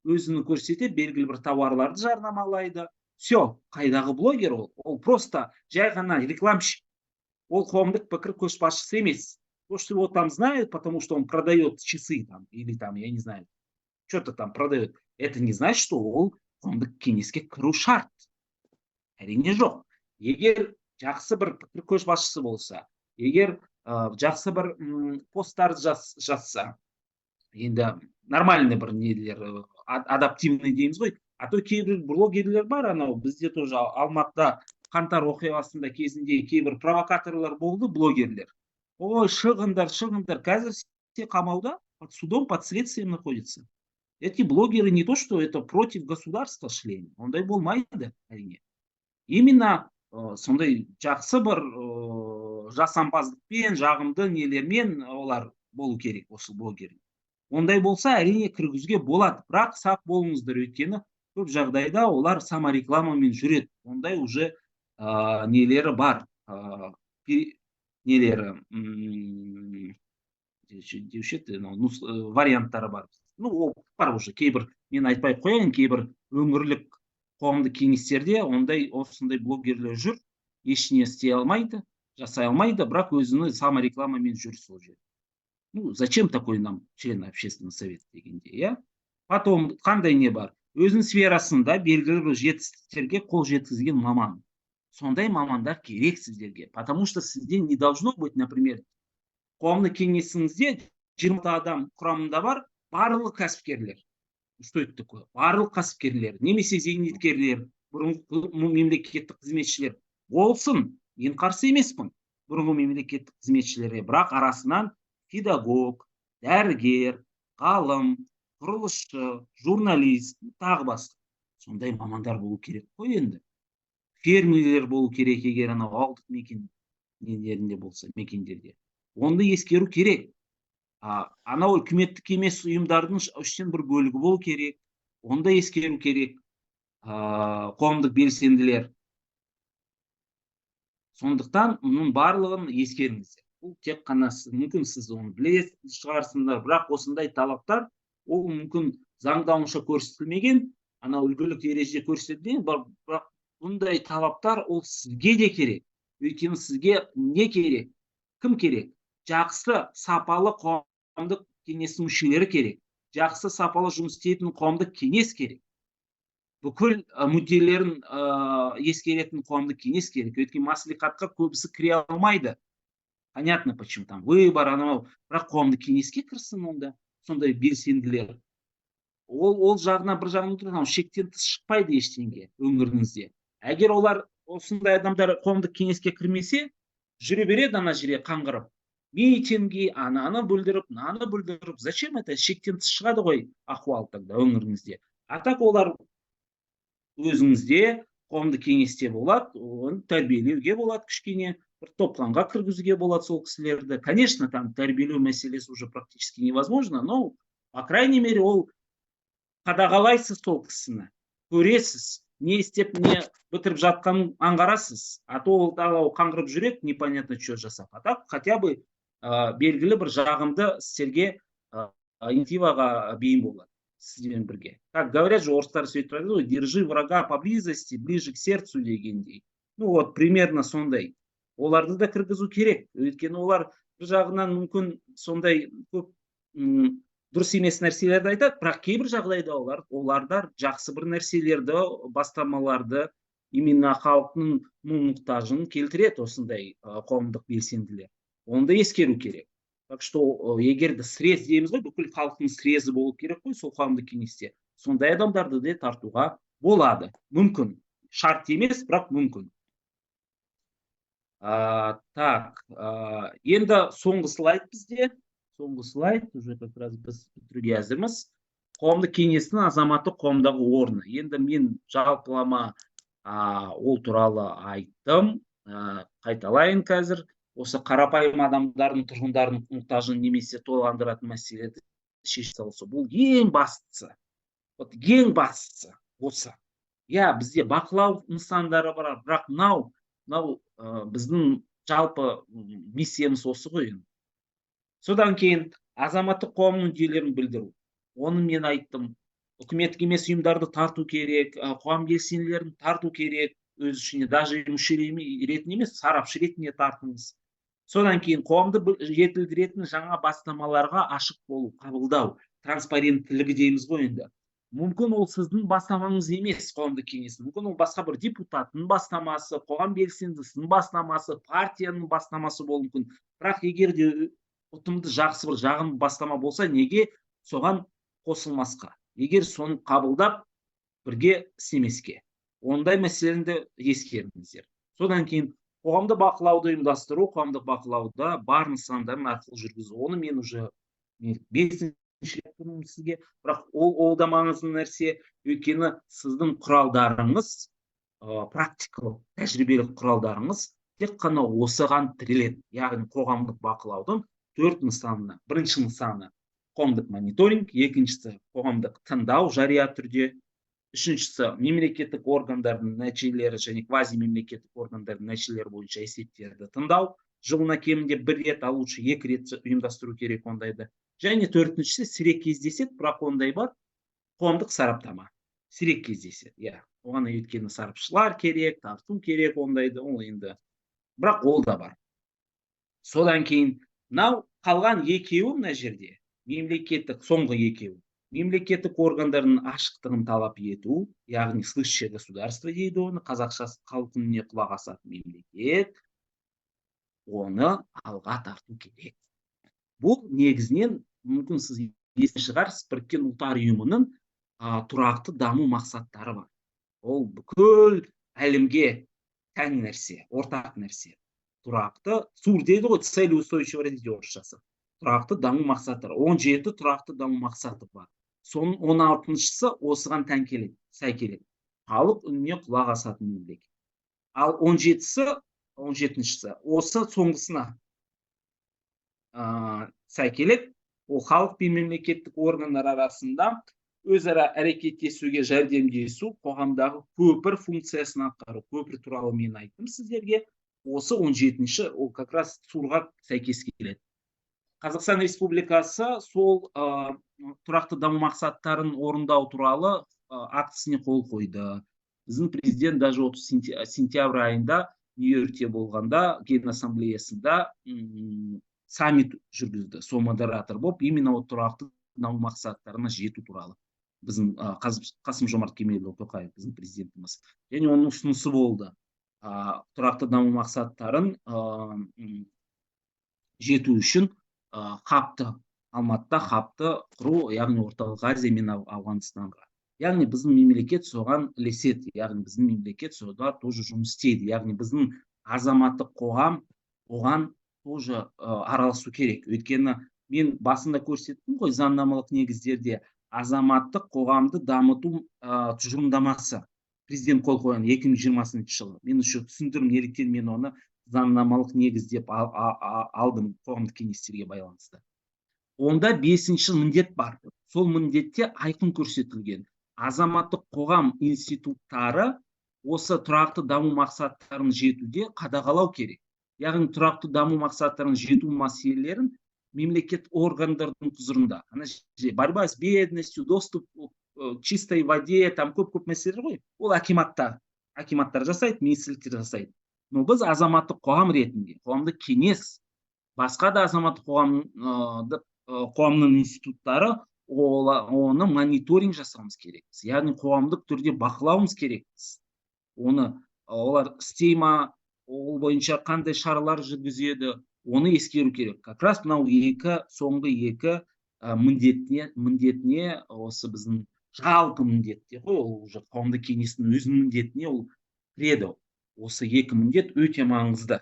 Өзінің көрсетеді, белгілі бір тауарларды жарнамалайды. Все, қайдағы блогер ол? Ол просто жай ғана рекламщик. Ол қоғамдық пікір көшбасшысы емес. То, что его там знают, потому что он продает часы там, или там, я не знаю, что-то там продает, это не значит, что ол қоғамдық кеңеске кіру шарт. Әрине, жоқ. Егер жақсы бір пікір көшбасшысы болса, егер жақсы бір посттарды жазса, енді нормальный бір нелер, адаптивный дейміз ғой. А то кейбір блогерлер бар, анау бізде тоже Алматыда қаңтар оқиғасында кезінде кейбір провокаторлар болды, блогерлер. Ой, шығыңдар, шығыңдар. Қазір все қамауда, под судом, под следствием находятся. Эти блогеры не то, что это против государства шли, ондай болмайды, әрине. Именно сондай жақсы бір жасампаздықпен, жағымды нелермен олар болу керек, осы блогер. Ондай болса, әрине, кіргізуге болады, бірақ сақ болыңыздар, өйткені көп жағдайда олар саморекламамен жүреді. Ондай уже нелері бар, нелері деуші еді, варианттары бар. Ну, ол бар уже кейбір, мен айтпай ақ қояйын, кейбір өңірлік қоғамдық кеңестерде ондай, осындай блогерлер жүр, ештеңе істей алмайды, жасай алмайды, бірақ өзінің саморекламамен жүр сол жерде. Ну, зачем такой нам член общественного совета дегенде, иә? Потом қандай не бар? Өзінің сферасында белгілі бір жетістіктерге қол жеткізген маман. Сондай мамандар керек сіздерге, потому что сізде не должно быть, например, қоғамдық кеңесіңізде 20 адам құрамында бар, барлық кәсіпкерлер. Что это такое? Барлық кәсіпкерлер немесе зейнеткерлер, бұрынғы мемлекеттік қызметшілер болсын, мен қарсы емеспін бұрынғы мемлекеттік қызметшілерге, бірақ арасынан педагог, дәрігер, ғалым, құрылысшы, журналист, тағы басқа сондай мамандар болу керек қой енді. Фермерлер болу керек, егер анау ауылдық мекен нелерінде болса, мекендерде. Оны ескеру керек. Анау үкіметтік емес ұйымдардың үштен бір бөлігі болу керек. Оны да ескеру керек. Қоғамдық белсенділер. Сондықтан мұның барлығын ескеріңіздер. Бұл тек қана мүмкін сіз оны білесіз шығарсыңдар, бірақ осындай талаптар ол мүмкін заңда онша көрсетілмеген, анау үлгілік ережеде көрсетілген, бірақ бұндай талаптар ол сізге де керек. Өйткені сізге не керек? Кім керек? Жақсы, сапалы қоғамдық кеңестің мүшелері керек. Жақсы, сапалы жұмыс істейтін қоғамдық кеңес керек. Бүкіл мүдделерін ескеретін қоғамдық кеңес керек. Өйткені мәслихатқа көбісі кіре алмайды. Понятно, почему там выбор, анау, бірақ қоғамдық кеңеске кірсін онда сондай белсенділер. Ол жағынан, бір жағынан тұрған, шектен тыс шықпайды ештеңе өңіріңізде. Егер олар, осындай адамдар қоғамдық кеңеске кірмесе, жүре береді ана жерге қаңғырып. Митинги, ананы бүлдіріп, мынаны бүлдіріп. Зачем это? Шектен тыс шығады ғой ахуал тогда өңіріңізде. А так олар өзіңізде қоғамдық кеңесте болады, оны тәрбиелеуге болады кішкене, бір топтанға кіргізуге болады сол кісілерді. Конечно, там тәрбиелеу мәселесі уже практически невозможно, но, по крайней мере, ол қадағалайсыз сол кісіні, көресіз, не істеп, не бітіріп жатқанын аңғарасыз. А то ол анау қаңғырып жүреді, непонятно что жасап. А так хотя бы белгілі бір жағымды істерге, инициативаға бейім болады сізбен бірге. Как говорят же, орыстар сөйтіп айтады ғой: «Держи врага поблизости, ближе к сердцу» дегендей. Ну вот, примерно сондай. Оларды да кіргізу керек. Өйткені олар бір жағынан мүмкін сондай көп дұрыс емес нәрселерді айтады, бірақ кейбір жағдайда олардар жақсы бір нәрселерді, бастамаларды, именно халықтың мұң мұқтажын келтіреді осындай қоғамдық белсенділер. Оны да ескеру керек. Так что егер де срез дейміз ғой, бүкіл халықтың срезі болу керек қой сол қоғамдық кеңесте. Сондай адамдарды да тартуға болады. Мүмкін. Шарт емес, бірақ мүмкін. Так, енді соңғы слайд бізде. Соңғы слайд, уже как раз біз бітіруге әзірміз. Қоғамдық кеңестің азаматтық қоғамдағы орны. Енді мен жалпылама ол туралы айттым. Қайталайын қазір. Осы қарапайым адамдардың, тұрғындардың мұқтажын немесе толғандыратын мәселелерді шеше салса, бұл ең бастысы. Вот ең бастысы осы. Иә, бізде бақылау нысандары бар, бірақ мынау біздің жалпы миссиямыз осы ғой енді. Содан кейін азаматтық қоғам мүдделерін білдіру. Оны мен айттым. Үкіметтік емес ұйымдарды тарту керек, қоғам белсенділерін тарту керек өз ішіне, даже мүше ретінде емес, сарапшы ретінде тартыңыз. Содан кейін қоғамды жетілдіретін жаңа бастамаларға ашық болу, қабылдау, транспаренттілігі дейміз ғой енді. Мүмкін, ол сіздің бастамаңыз емес, қоғамдық кеңес, мүмкін, ол басқа бір депутаттың бастамасы, қоғам белсендісінің бастамасы, партияның бастамасы болуы мүмкін. Бірақ егер де ұтымды, жақсы бір жағымды бастама болса, неге соған қосылмасқа, егер соны қабылдап, бірге істемеске? Ондай мәселені де ескеріңіздер. Содан кейін қоғамды бақылауды ұйымдастыру, қоғамдық бақылауда бар нысандарын арқылы жүргізу. Оны мен уже бесінші рет тұрмын сізге, бірақ ол да маңызды нәрсе, өйткені сіздің құралдарыңыз, практикалық, тәжірибелік құралдарыңыз тек қана осыған тіреледі, яғни қоғамдық бақылаудың төрт нысанына. Бірінші нысаны — қоғамдық мониторинг, екіншісі — қоғамдық тыңдау жария түрде, үшіншісі — мемлекеттік органдардың нәтижелері және квазимемлекеттік органдардың нәтижелері бойынша есептерді тыңдау, жылына кемінде бір рет, а лучше екі рет ұйымдастыру керек ондайды, және төртіншісі, сирек кездеседі, бірақ ондай бар, қоғамдық сараптама. Сирек кездеседі, иә, оған өйткені сарапшылар керек, тарту керек ондайды, ол енді, бірақ ол да бар. Содан кейін мынау қалған екеуі мына жерде мемлекеттік, соңғы екеуі — мемлекеттік органдардың ашықтығын талап ету, яғни слышащее государство дейді оны қазақшасы, халық үніне құлақ асатын мемлекет, оны алға тарту керек. Бұл негізінен, мүмкін, сіз естіген шығарсыз, Біріккен Ұлттар Ұйымының тұрақты даму мақсаттары бар. Ол бүкіл әлемге тән нәрсе, ортақ нәрсе. Тұрақты ЦУР дейді ғой, цели устойчивого развития орысшасы, тұрақты даму мақсаттары. 17 тұрақты даму мақсаты бар, соның 16-шысы осыған тән келеді, сай келеді: халық үніне құлақ асатын мемлекет. Ал 17-сі, 17-шісі осы соңғысына сай келеді. Ол халық пен мемлекеттік органдар арасында өзара әрекеттесуге жәрдемдесу, қоғамдағы көпір функциясын атқару. Көпір туралы мен айттым сіздерге. Осы 17-ші, ол как раз ЦУР-ға сәйкес келеді. Қазақстан Республикасы сол тұрақты даму мақсаттарын орындау туралы актісіне қол қойды. Біздің президент даже 30 сентябрь айында Нью Йоркте болғанда, Ген Ассамблеясында саммит жүргізді, сол модератор болып, именно вот тұрақты даму мақсаттарына жету туралы. Біздің Қасым Жомарт Кемелұлы Тоқаев, біздің президентіміз, және оның ұсынысы болды тұрақты даму мақсаттарын жету үшін хабты, Алматыда хабты құру, яғни Орталық Азия мен Ауғанстанға. Яғни біздің мемлекет соған ілеседі, яғни біздің мемлекет сода тоже жұмыс істейді, яғни біздің азаматтық қоғам оған тоже араласу керек. Өйткені мен басында көрсеттім ғой, заңнамалық негіздерде азаматтық қоғамды дамыту тұжырымдамасы, президент қол қойған 2020 жылы. Мен еще түсіндірдім, неліктен мен оны заңнамалық негіз деп алдым қоғамдық кеңестерге байланысты. Онда бесінші міндет бар. Сол міндетте айқын көрсетілген: азаматтық қоғам институттары осы тұрақты даму мақсаттарын жетуде қадағалау керек, яғни тұрақты даму мақсаттарын жету мәселелерін мемлекет органдардың құзырында. Ана жерде борьба с бедностью, доступ к чистой воде, там көп көп мәселелер ғой, ол акиматтар, акиматтар жасайды, министрліктер жасайды. Но біз азаматтық қоғам ретінде, қоғамдық кеңес, басқа да азаматтық қоғамның институттары оны мониторинг жасауымыз керекпіз, яғни қоғамдық түрде бақылауымыз керекпіз оны. Олар істей ма, ол бойынша қандай шаралар жүргізеді, оны ескеру керек. Как раз мынау екі, соңғы екі міндетіне, осы біздің жалпы міндетте ғой, ол уже қоғамдық кеңестің өзінің міндетіне ол кіреді. Осы екі міндет өте маңызды: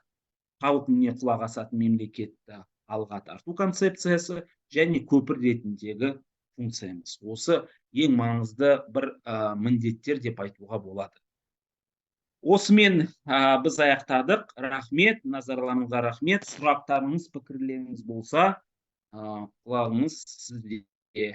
халық үніне құлақ асатын мемлекетті алға тарту концепциясы және көпір ретіндегі функциямыз. Осы ең маңызды бір міндеттер деп айтуға болады. Осымен біз аяқтадық. Рахмет, назарларыңызға рахмет. Сұрақтарыңыз, пікірлеріңіз болса, құлағыңыз сізде.